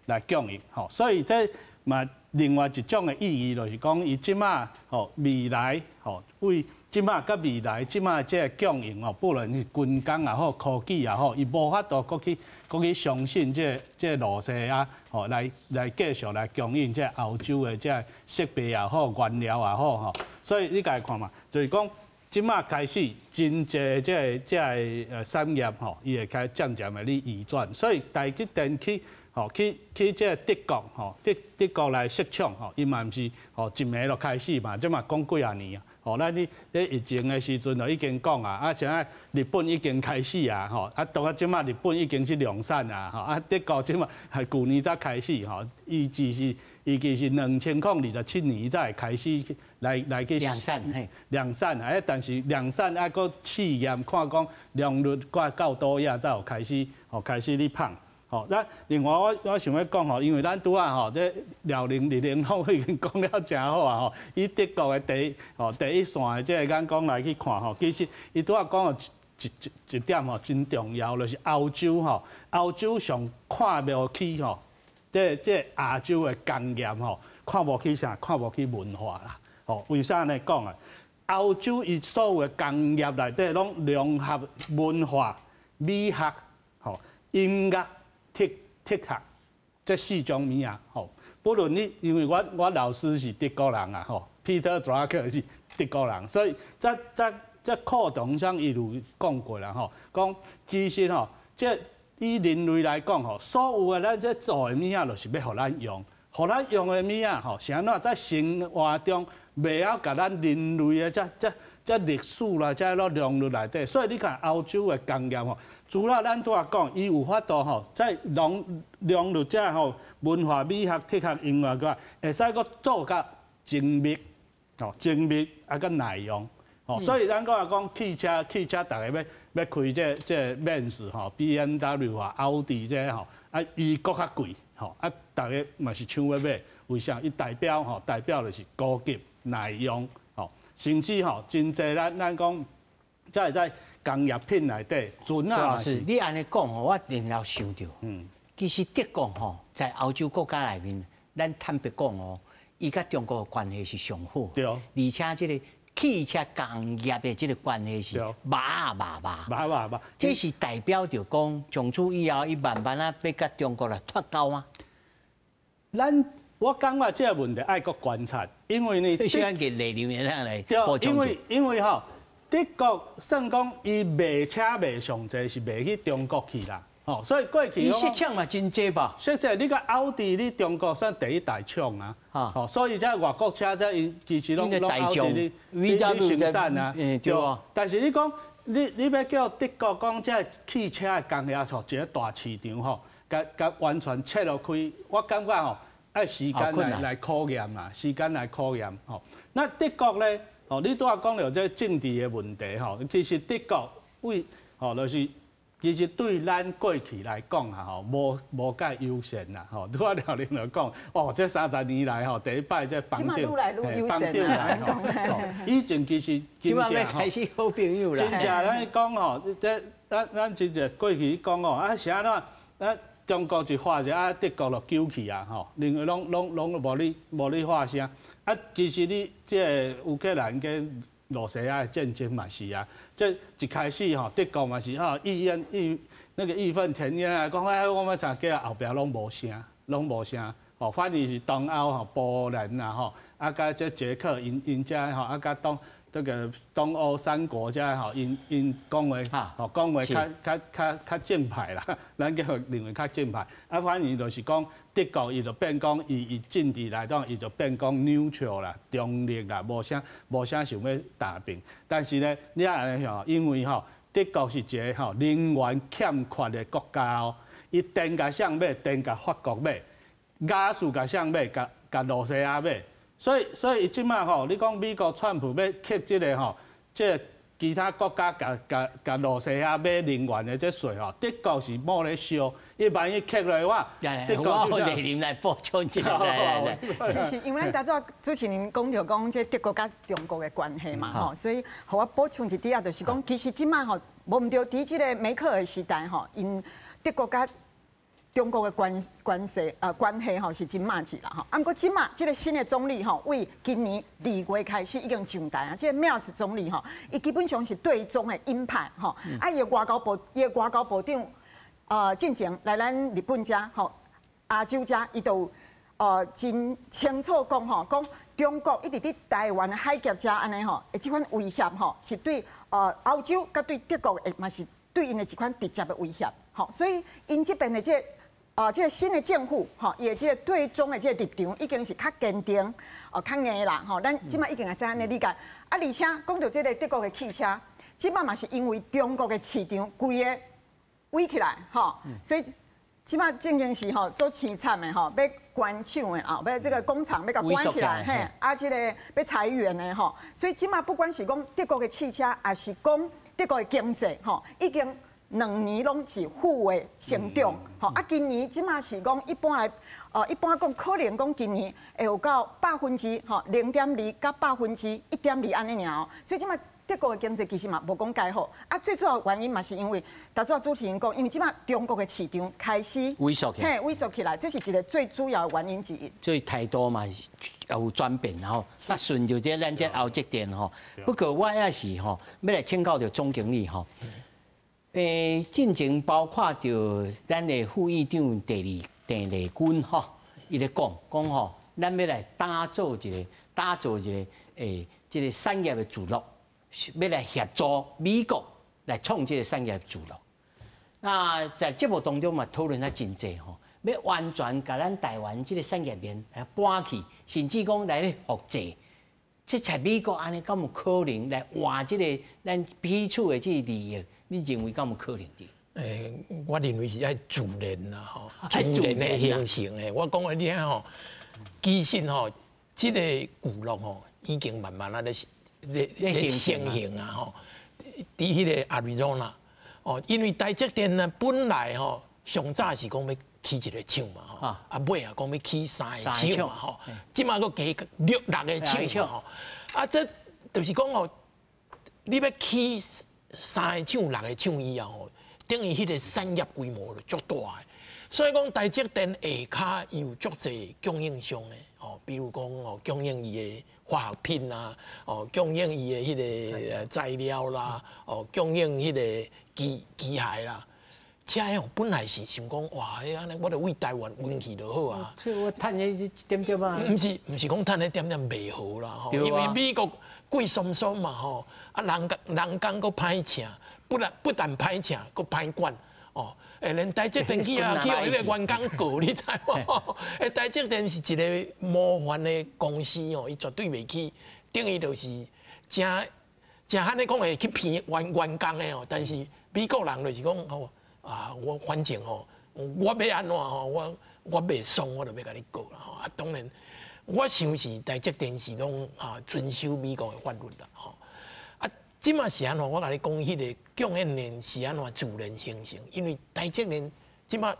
來供應吼，所以這嘛另外一種的意義就是講，伊這馬吼未來吼為這馬佮未來這馬這個供應吼，不論是軍工也好，科技也好，伊無法度閣去相信這個羅西亞吼來繼續來供應這歐洲的這設備也好，原料也好吼。所以你家看嘛，就是講這馬開始真濟這個產業吼，伊會開漸漸的咧移轉，所以台積電去吼去這個德國吼，德國來設廠吼，伊嘛毋是吼一暝就開始嘛，這嘛講幾仔年啊。吼，咱咧疫情的時陣就已經講啊，啊，像啊日本已經開始啊，吼，啊，到啊這馬日本已經是量產啊，吼，啊，德國這馬係舊年才開始吼，伊其實2027年才會開始來去量產，嘿，量產啊，但是量產愛閣試驗，看講良率掛到佗遐才有開始，吼，開始咧放。吼，那另外我想欲講吼，因為咱拄仔吼，這遼寧、李連攏已經講了誠好啊吼。以德國的第一線的這個眼光來去看吼，其實伊拄仔講一一點吼，真重要，就是歐洲吼，歐洲上看無起吼，這亞洲的工業吼，看無起啥？看無起文化啦。吼，為啥按呢講啊？歐洲伊所有的工業內底攏融合文化、美學、吼音樂、哲學，這四種物仔吼。不論你，因為我老師是德國人啊，吼，Peter Drucker 是德國人，所以這課堂上伊有講過啦，吼，講其實吼，這以人類來講吼，所有的咱這做的物仔，就是欲予咱用，予咱用的物仔吼，是按怎在生活中袂曉共咱人類的這歷史啦，這攏融入內底。所以你看歐洲的工業吼，除了咱拄仔講，伊有法度吼，在融入這吼文化、美學、哲學、音樂個，會使閣做較精密，吼精密啊，閣耐用。所以咱閣來講汽車，汽車逐个欲開這奔馳吼，BMW 啊、奧迪這吼，啊，伊閣較貴，吼，啊，逐个嘛是搶欲買，為啥？伊代表吼，代表就是高級、耐用，吼，甚至吼，真濟咱講，在工業品內底，船啊是。你按呢講吼，我然後想著，其實德國吼在歐洲國家內面，咱坦白講哦，伊佮中國的關係是上好，而且這个汽車工業的這个關係是肉肉肉，肉肉肉，這是代表著講，從此以後，伊慢慢仔欲佮中國來脫鈎嗎？咱我感覺這个問題愛閣觀察，因為呢，需要給內容來補充。因為吼，德國算講伊賣車賣上濟是賣去中國去啦，吼，所以過去伊設廠嘛真濟吧？設廠你講奧迪，佇中國算第一大廠啊，吼，所以這外國車這𪜶其實攏攏奧迪咧生產啊，對啊。但是你講你欲叫德國講這汽車的工業吼，一个大市場吼，共共完全切落開，我感覺吼，愛時間來考驗啦，時間來考驗吼。那德國咧，吼，你拄仔講著這政治的問題吼，其實德國為吼就是。其實對咱過去來講啊，吼，無介友善啦，吼。拄仔廖玲就講，哦，這30年來吼，第一擺這邦長，邦長來吼，以前其實真正開始好朋友啦。真正咱講吼，這咱真正過去講吼，啊是按怎，咱中國一發者啊，德國就糾去啊，吼，另外攏無咧發聲。啊，其實你這個烏克蘭跟羅西亞的戰爭嘛是啊，這一開始吼，德國嘛是吼義義那個義憤填膺啊，講哎我們啥叫後壁攏無聲，攏無聲，吼，反而是東歐吼，波蘭啊吼，啊佮這捷克𪜶𪜶遮吼，啊佮這個東歐三國遮吼，𪜶𪜶講話吼講話較正派啦，咱叫認為較正派。啊，反而就是講德國，伊就變講伊政治來講，伊就變講 neutral 啦，中立啦，無啥想欲搭邊。但是呢，你也按呢想，因為吼德國是一个吼能源欠缺的國家哦，伊電共誰買？電共法國買，瓦斯共誰買？共羅西亞買。所以伊這擺吼，你講美國川普欲課這个吼，這个其他國家共羅西亞買能源的這稅吼，德國是無咧燒，伊萬一課落的話，德國就來補充一下。來來來。是，因為咱頭拄主持人講著講這德國佮中國的關係嘛吼，所以予我補充一點仔，就是講其實這擺吼，無毋對，佇這个梅克爾時代吼，𪜶德國佮中國的關係吼是真密切啦吼，啊毋過這擺這个新的總理吼，為今年2月開始已經上台啊，這个梅茲總理吼，伊基本上是對中的鷹派吼，啊伊的外交部長進前來咱日本遮吼，亞洲遮，伊就真清楚講吼，講中國一直佇台灣的海峽遮按呢吼，這款威脅吼，是對歐洲佮對德國嘛是對𪜶的一款直接的威脅，吼，所以𪜶這邊的這個這个新的政府，吼，伊的這个對中的這个立場已經是較堅定，哦，較硬啦，吼，咱這擺已經會使按呢理解。啊，而且講著這个德國的汽車，這擺嘛是因為中國的市場規个圍起來，吼，所以這擺正經是吼足悽慘的吼，欲關廠的啊，欲這个工廠欲共關起來，嘿，啊，這个欲裁員的吼，所以這擺不管是講德國的汽車，抑是講德國的經濟，吼，已經2年攏是負的成長，吼啊！今年這擺是講一般來，一般講可能講今年會有到百分之吼0.2佮1.2按呢爾哦，所以這擺德國的經濟其實嘛無講蓋好。啊，最主要原因嘛是因為，頭拄仔主持人講，因為這擺中國的市場開始萎縮起來，嘿，萎縮起來，這是一個最主要的原因之一。所以態度嘛有轉變，然後啊順著這咱這後積電吼。不過我也是吼，欲來請教著總經理吼。進前包括著咱的副議長鄭麗鄭麗君吼，伊咧講講吼，咱欲來打造一個打造一個這個產業的聚落，欲來協助美國來創這個產業聚落。那在節目當中嘛討論啊真濟吼，欲完全共咱台灣這個產業鏈來搬去，甚至講來咧複製，這在美國按呢敢有可能來換這個咱彼此的這個利益？你認為敢有可能佇？我認為是愛自然啦，吼，自然的形成的。我講予你聽吼，其實吼，這個聚落吼已經慢慢仔咧咧咧成型啊，吼。佇彼個亞利桑那，哦，因為台積電呢本來吼上早是講欲起一個廠嘛，吼，啊尾啊講欲起三個廠嘛，吼，這馬閣加六六個廠嘛，吼，啊這就是講吼，你欲起三個廠、六個廠以後吼，等於彼個產業規模就足大的，所以講台積電下跤伊有足濟供應商的，哦，比如講哦，供應伊的化學品啊，哦，供應伊的彼個材料啦，哦，供應彼個機機械啦，這樣本來是想講，哇，彼按呢我著為台灣運去就好啊。所以我趁彼一點點啊。毋是毋是講趁彼點點袂好啦，吼，因為美國貴鬆鬆嘛，吼，啊人人工閣歹請，不但不但歹請，閣歹管，哦，連台積電去啊，去予彼個員工告，你知無？台積電是一個模範的公司哦，伊絕對袂去，等於就是誠誠按呢講會去騙員員工的哦。但是美國人就是講吼，啊，我反正吼，我欲按怎吼，我我袂爽，我就欲共你告啦吼。啊，當然，我想是台積電是攏啊遵守美國的法律啦吼。啊，這馬是按怎？我共你講，彼個供應鏈是按怎自然形成？因為台積電這馬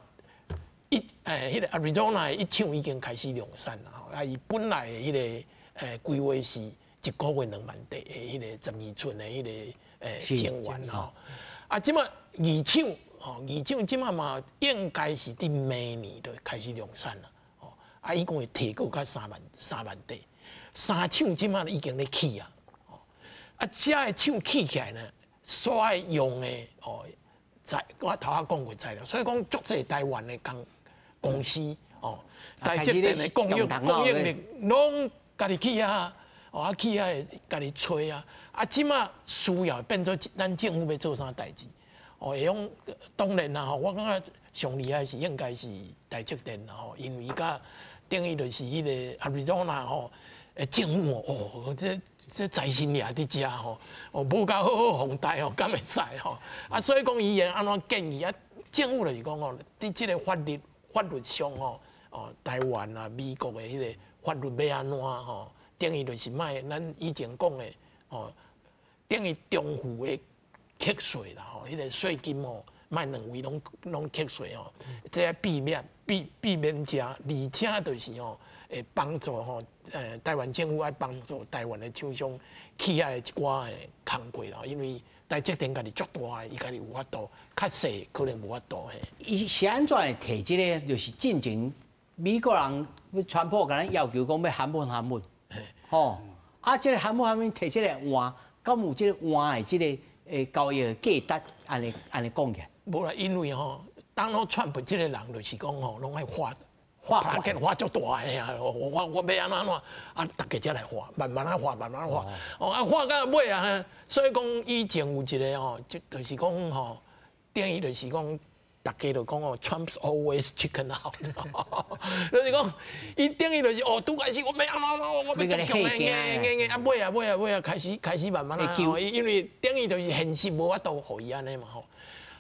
一彼個亞利桑那一廠已經開始量產啦吼。啊，伊本來的彼個規劃是一個月2萬塊的彼個12寸的彼個晶圓吼。啊，這馬二廠吼，二廠這馬嘛應該是佇明年就開始量產啦。吼，啊，伊講會提高到3萬塊，三廠這馬已經咧起啊。啊，這个廠起起來呢，所愛用的哦材，我頭仔講過材料，所以講足濟台灣的公公司哦，台積電的供應供應鏈攏家己去啊，哦啊去啊，家己揣啊，啊這馬需要變做咱政府欲做啥代誌？哦，會用當然啦吼，我感覺上厲害是應該是台積電啦吼，因為伊佮等於就是彼個亞利桑那吼，政府哦，這這財神爺佇遮吼，哦，無共好好奉待吼，敢會使吼？啊，所以講伊會按怎建議啊？政府就是講吼，佇這個法律法律上吼，哦，台灣啊、美國的彼個法律欲按怎吼？等於就是莫咱以前講的吼，等於重複的課稅啦吼，彼個稅金吼，莫兩位攏攏課稅吼，這個避免避避免這，而且就是吼，會幫助吼，台灣政府愛幫助台灣的廠商起遐的一寡的工課啦，因為台積電家己足大的，伊家己有法度，較細可能無法度嘿。伊是按怎會提這個？就是進前美國人川普共咱要求講欲韓文韓文，吼，啊，這個韓文韓文提出來換，敢有這個換的這個交易的價值？按呢按呢講起來。無啦，因為吼，當初川普這個人就是講吼，攏愛畫畫畫畫足大的啊！我我我欲按怎按怎啊，逐家才來畫，慢慢仔畫，慢慢畫。哦，啊畫到尾啊，所以講以前有一個吼，就就是講吼，等於就是講，逐家就講哦，Trump always chicken out，就是講，伊等於就是哦，拄開始我欲按怎按怎，我欲足強的，硬硬硬啊尾啊尾啊尾啊，開始開始慢慢啊，因為等於就是現實無法度予伊按呢嘛吼。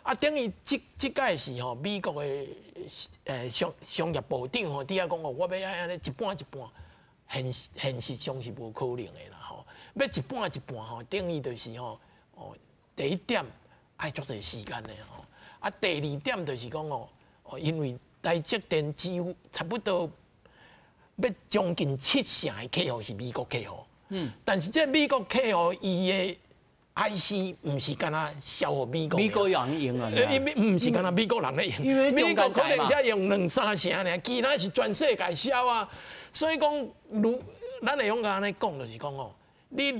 啊，等於這這擺是吼，美國的商商業部長吼，佇遐講哦，我欲按呢一半一半，現現實上是無可能的啦吼。欲一半一半吼，等於就是吼，哦，第一點愛足濟時間的吼。啊，第二點就是講哦，哦，因為台積電幾乎差不多欲將近七成的客戶是美國客戶，但是這美國客戶伊的 IC 毋是干焦銷予美國，美國人用啊，毋是干焦美國人咧用，美國可能才用兩三成爾，其他是全世界銷啊。所以講，如咱會用按呢講，就是講哦，你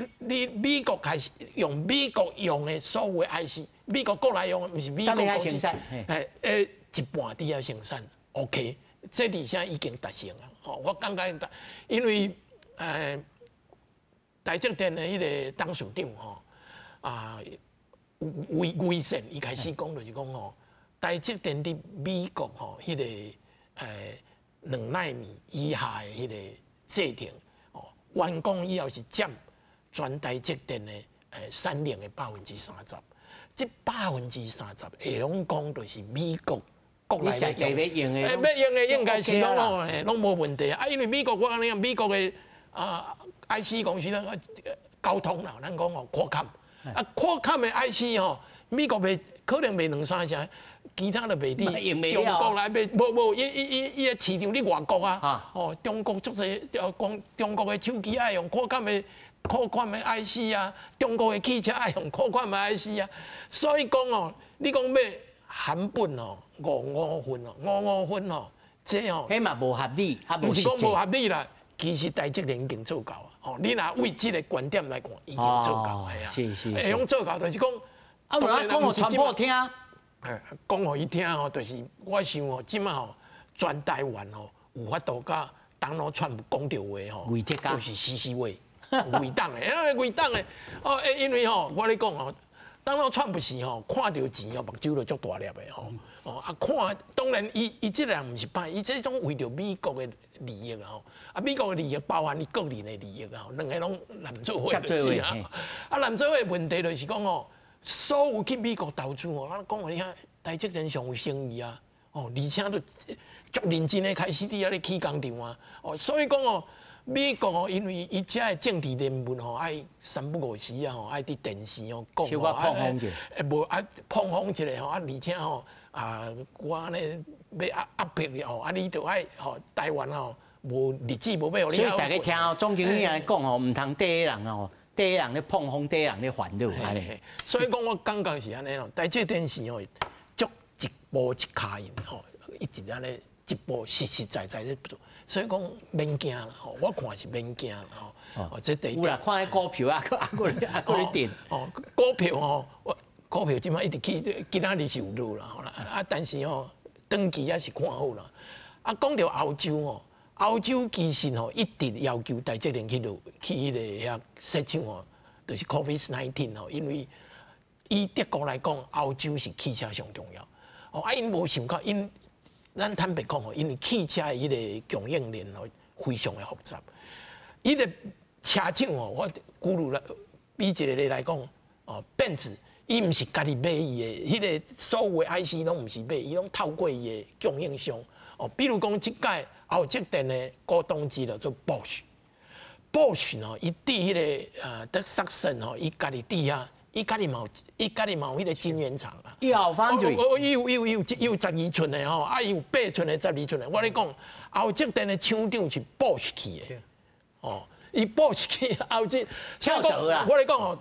美國開始用美國用的所有的 IC，美國國內用的，毋是美國公司，一半佇遐生產，OK，這而且已經達成啊。吼，我感覺，因為台積電的彼個董事長吼。啊，魏魏善伊開始講就是講吼，台積電佇美國吼，彼個2奈米以下的彼個製程，哦，完工以後是佔全台積電的產能的30%。這百分之三十會曉講就是美國國內用的，要用的應該是攏吼，攏無問題啊。因為美國我講你講，美國的啊 IC 公司咧，高通啦，咱講吼 Qualcomm。啊，Qualcomm 的 IC 吼，美國賣可能賣兩三成，其他都賣佇中國來賣，無無，伊伊伊伊个市場佇外國啊，哦，中國足濟，講中國的手機愛用 Qualcomm 的 IC 啊，中國的汽車愛用 Qualcomm 的 IC 啊，所以講哦，你講欲韓本哦，五五分哦，五五分哦，這哦，彼嘛無合理，毋是講無合理啦，其實台積電已經做到啊。哦，你若為這個觀點來看，已經做到係啊。是是。會用做到，就是講，啊，無啊，講予川普聽。講予伊聽吼，就是我想吼，這馬吼，全台灣吼有法度佮當老川普講著話吼，就是死死話，偽黨的，因為偽黨的，哦，因為吼，我咧講吼，當老川普是吼，看著錢哦，目睭就足大粒的吼，哦，啊看，當然伊伊這個人毋是歹，伊這種為著美國的利益吼，啊美國的利益包含伊個人的利益吼，兩個攏攬做伙就是啊，啊攬做伙問題就是講吼，所有去美國投資吼，咱講予你聽，台積電上有生意啊，哦，而且都足認真的開始佇遐咧起工廠啊，哦，所以講哦，美國哦，因為伊遮的政治人物吼，愛三不五時啊吼，愛佇電視吼講吼，碰風者，無啊碰風一下吼，啊而且吼啊，我按呢欲壓壓迫你吼，啊你著愛吼台灣吼無日子無欲予你。所以大家聽哦，總經理按呢講吼，毋通綴人哦，綴人咧碰風，綴人咧煩惱按呢。所以講我感覺是按呢咯，台積電視吼，足一步一跤印吼，一直按呢一步實實在在咧做。所以講免驚啦，吼，我看是免驚啦，吼。哦，這第一。有啦，看彼股票啊，閣啊閣啊閣咧跌。哦，股票吼，我股票這擺一直起，今仔日是有落啦，吼啦。啊，但是吼，長期也是看好啦。啊，講著歐洲吼，歐洲其實吼一直要求台積電去落去彼個遐設廠吼，就是 COVID-19 吼，因為以德國來講，歐洲是汽車上重要。哦，啊，𪜶無想到，𪜶咱坦白講吼，因為汽車的彼個供應鏈吼非常的複雜。伊個車廠吼，我舉例來比一個例來講，哦，奔馳，伊毋是家己買伊的，彼個所有的 IC 攏毋是買，伊攏透過伊的供應商。哦，比如講，這屆後積電的股東之一做 Bosch，Bosch 吼，伊佇彼個德薩森吼，伊家己佇遐，伊家己嘛有彼個晶圓廠啊。伊有 foundry。哦，伊有伊有伊有伊有12寸的吼，啊，伊有8寸的、12寸的。我咧講，後積電的廠長是 Bosch 去的，哦，伊 Bosch 去歐積，跳槽啦。我咧講吼，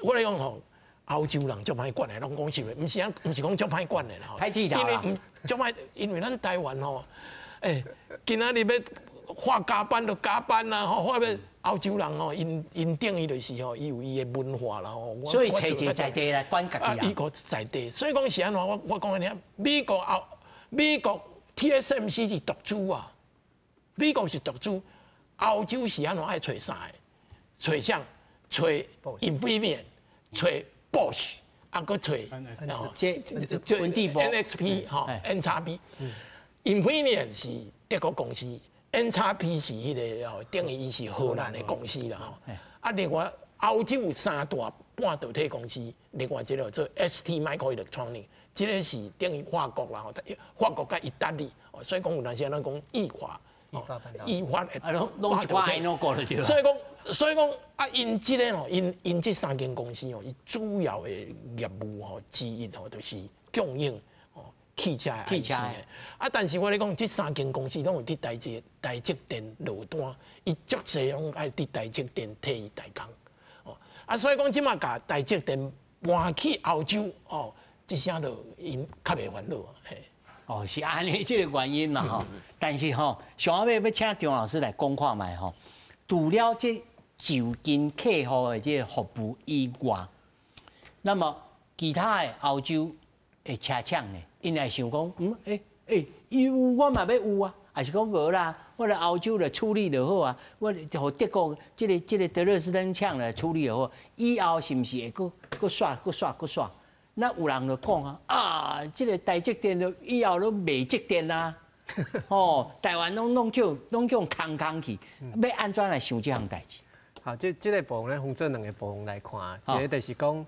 我咧講吼，歐洲人足歹管的，攏講實話，毋是啊，毋是講足歹管的啦。歹剃頭因為毋足歹，因為咱台灣吼，今仔日欲話加班就加班啦，吼，話欲歐洲人吼，𪜶𪜶等於就是吼，伊有伊的文化啦吼。所以揣一個在地來管家己啊。伊個在地，所以講是按怎？我講予你聽，美國 TSMC 是獨資啊，美國是獨資，歐洲是按怎愛揣啥个？揣啥？揣 Infineon，揣 Bosch，啊，閣揣哦，這這 NXP 吼，NXP。Infineon 是德國公司，NXP 是彼個哦，等於伊是荷蘭的公司啦吼。啊，另外歐洲有三大半導體公司，另外一個做 ST Microelectronics，這個是等於法國啦吼，法國佮意大利，所以講有當時咱講意法，意法的啊，攏攏一寡攏過就對。所以講，所以講啊，𪜶這個吼，𪜶𪜶這三間公司吼，伊主要的業務吼之一吼，就是供應哦汽車的汽車的。啊，但是我咧講，這三間公司攏有佇台積電落單，伊足濟攏愛佇台積電替伊代工。哦，啊，所以講這馬共台積電搬去歐洲哦，這聲就𪜶較袂煩惱嘿。哦，是按呢這個原因嘛吼。但是吼，上後尾欲請張老師來講看覓吼，除了這就近客戶的這個服務以外，那麼其他的歐洲的車廠呢，𪜶會想講，欸，伊有我嘛欲有啊，抑是講無啦，我來歐洲來處理就好啊，我予德國這個德累斯頓廠來處理就好，以後是毋是會閣閣煞閣煞閣煞？那有人就講啊，啊，這個台積電就以後攏袂積電啦，哦，台灣攏叫空空去，欲按怎來想這項代誌？好，這個部分咱分做兩個部分來看，一個就是講，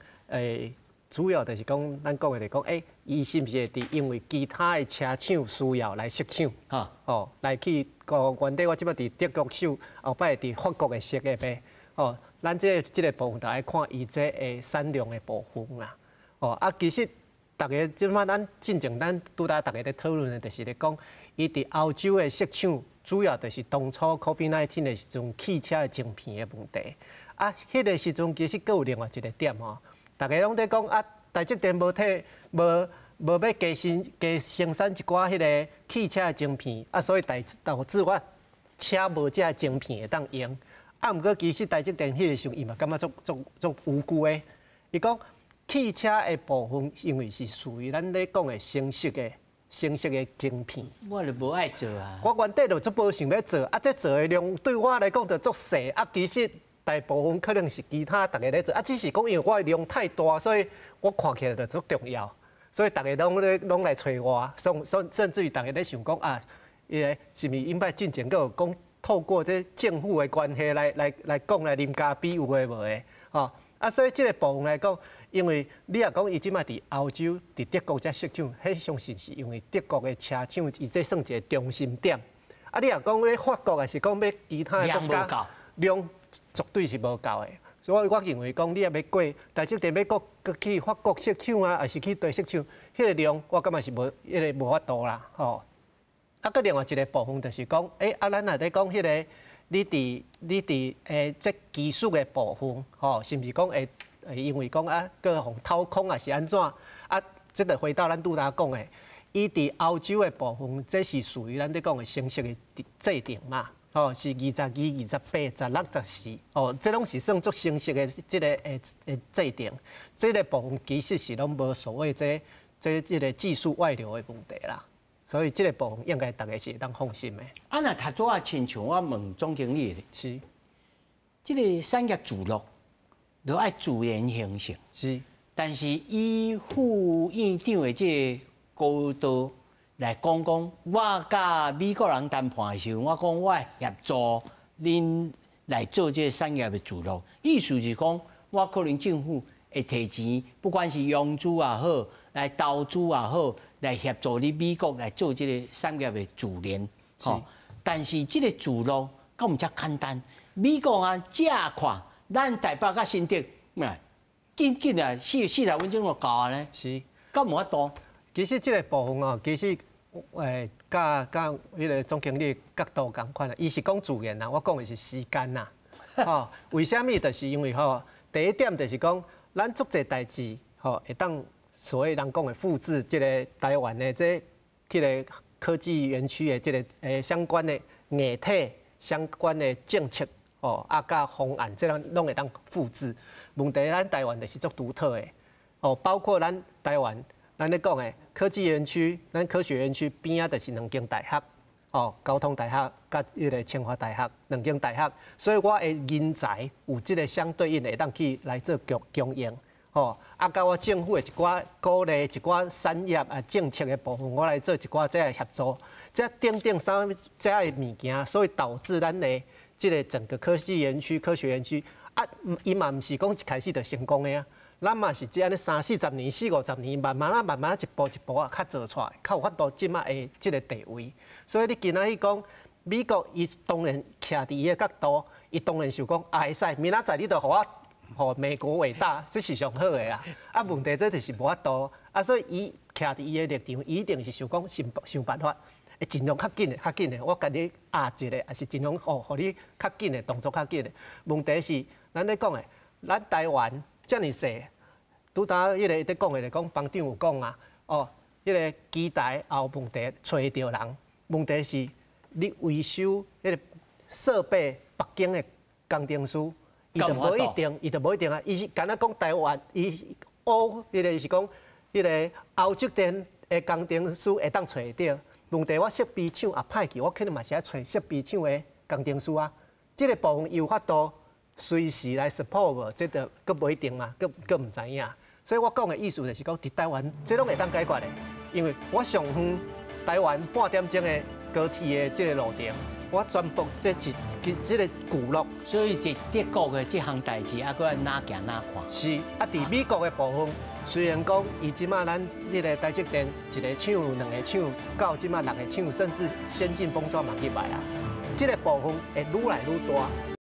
主要就是講，咱講的就是講，伊是毋是會佇因為其他的車廠需要來設廠，哦，來去個原底我這擺佇德國設，後擺佇法國會設的唄，哦，咱這個部分就愛看伊這個產量的部分啦，哦，啊，其實逐家這擺咱進前咱拄才逐家咧討論的，就是咧講，伊佇歐洲的設廠，主要就是當初 COVID-19 的時陣，汽車的晶片的問題。啊，彼個時陣其實閣有另外一個點吼，逐家攏佇講啊，台積電無替無無欲加生加生產一寡彼個汽車的晶片，啊，所以導致我車無這晶片會當用。啊，毋過其實台積電彼個時陣，伊嘛感覺足足足無辜的。伊講汽車的部分，因為是屬於咱咧講的成熟的晶片。我就無愛做啊。我原底就足無想欲做，啊，這做的量對我來講就足細，啊，其實大部分可能是其他逐家咧做，啊，只是講因為我的量太大，所以我看起來就足重要，所以逐家攏咧攏來揣我，甚至於逐家咧想講啊，伊個是毋是應該進前閣有講透過這政府的關係來講來啉咖啡有的無的，吼，啊，所以這個部分來講，因為你若講伊這擺佇歐洲、佇德國遮設廠，彼相信是因為德國的車廠，伊這算一個中心點。啊，你若講欲法國，抑是講欲其他的國家，量絕對是無夠的。所以我認為講，你若欲過台積電欲閣閣去法國設廠啊，抑是去佗設廠，彼個量我感覺是無，彼個無法度啦，吼。啊，閣另外一個部分就是講，啊，咱若咧講彼個，你佇這技術的部分，吼，是毋是講會因為講啊，閣予掏空抑是按怎？啊，這就回到咱拄才講的，伊佇歐洲的部分，這是屬於咱咧講的成熟的製程嘛，吼，是22、28、16、14，哦，這攏是算足成熟的這個製程，這個部分其實是攏無所謂這個技術外流的問題啦。所以這個部分應該逐家是會當放心的。啊，若頭拄仔親像我問總經理的，這個產業聚落都愛自然形成，但是以副院長的這個高度來講講，我佮美國人談判的時候，我講我協助恁來做這個產業的聚落，意思是講，我可能政府會提錢，不管是融資也好，來投資也好，來協助你美國來做這個產業的自然，吼。但是這個聚落敢毋遮簡單？美國啊，這看咱台北佮新竹，緊緊啊，40來分鐘就到啊呢。敢無法度？其實這個部分哦，其實佮彼個總經理角度仝款啦。伊是講自然啦，我講的是時間啦。吼，為啥物？就是因為吼，第一點就是講，咱足濟代誌吼，會當所謂人講的複製這個台灣的這彼個科技園區的這個相關的硬體、相關的政策哦，啊，佮方案，這攏攏會當複製。問題咱台灣就是足獨特的哦，包括咱台灣，咱咧講的科技園區，咱科學園區邊仔就是兩間大學，哦，交通大學佮彼個清華大學兩間大學，所以我的人才有這個相對應的會當去來做供應，吼，啊，佮我政府的一寡鼓勵、一寡產業啊政策的部分，我來做一寡這个協助，這等等啥物這个物件，所以導致咱的這個整個科技園區、科學園區啊，伊嘛毋是講一開始就成功的啊。咱嘛是這按呢三四十年、四五十年，慢慢啊、慢慢一步一步啊，較做出來，較有法度這馬的這個地位。所以你今仔日講美國，伊當然徛佇伊的角度，伊當然想講啊，會使明仔載你就予我，予美國偉大，這是上好的啊。啊，問題這就是無法度啊，所以伊徛佇伊的立場，伊一定是想講想想辦法，會盡量較緊的、較緊的，我共你壓一下，抑是盡量哦，予你較緊的動作較緊的。問題是，咱咧講的。咱台灣遮爾細，拄焦彼个佇講的就講邦長有講啊，哦，彼個機台也有問題，揣會著人，問題是你維修彼個設備，北京的工程師，伊就無一定，伊就無一定啊，伊是敢若講台灣，伊歐彼個是講彼個歐積電的工程師會當揣會著。問題我設備廠也歹去，我可能嘛是愛揣設備廠的工程師啊。這個部分有法度隨時來 support 無？這就閣無一定嘛，閣閣毋知影。所以我講的意思就是講，佇台灣這攏會當解決的，因為我上遠台灣半點鐘的高鐵的這個路程，我全部這一這個聚落。所以佇德國的這項代誌，猶閣愛哪行哪看。是啊，佇美國的部分，雖然講伊這馬咱彼個台積電一個廠、兩個廠，到這馬六個廠，甚至先進封裝嘛入來啊，這個部分會愈來愈大。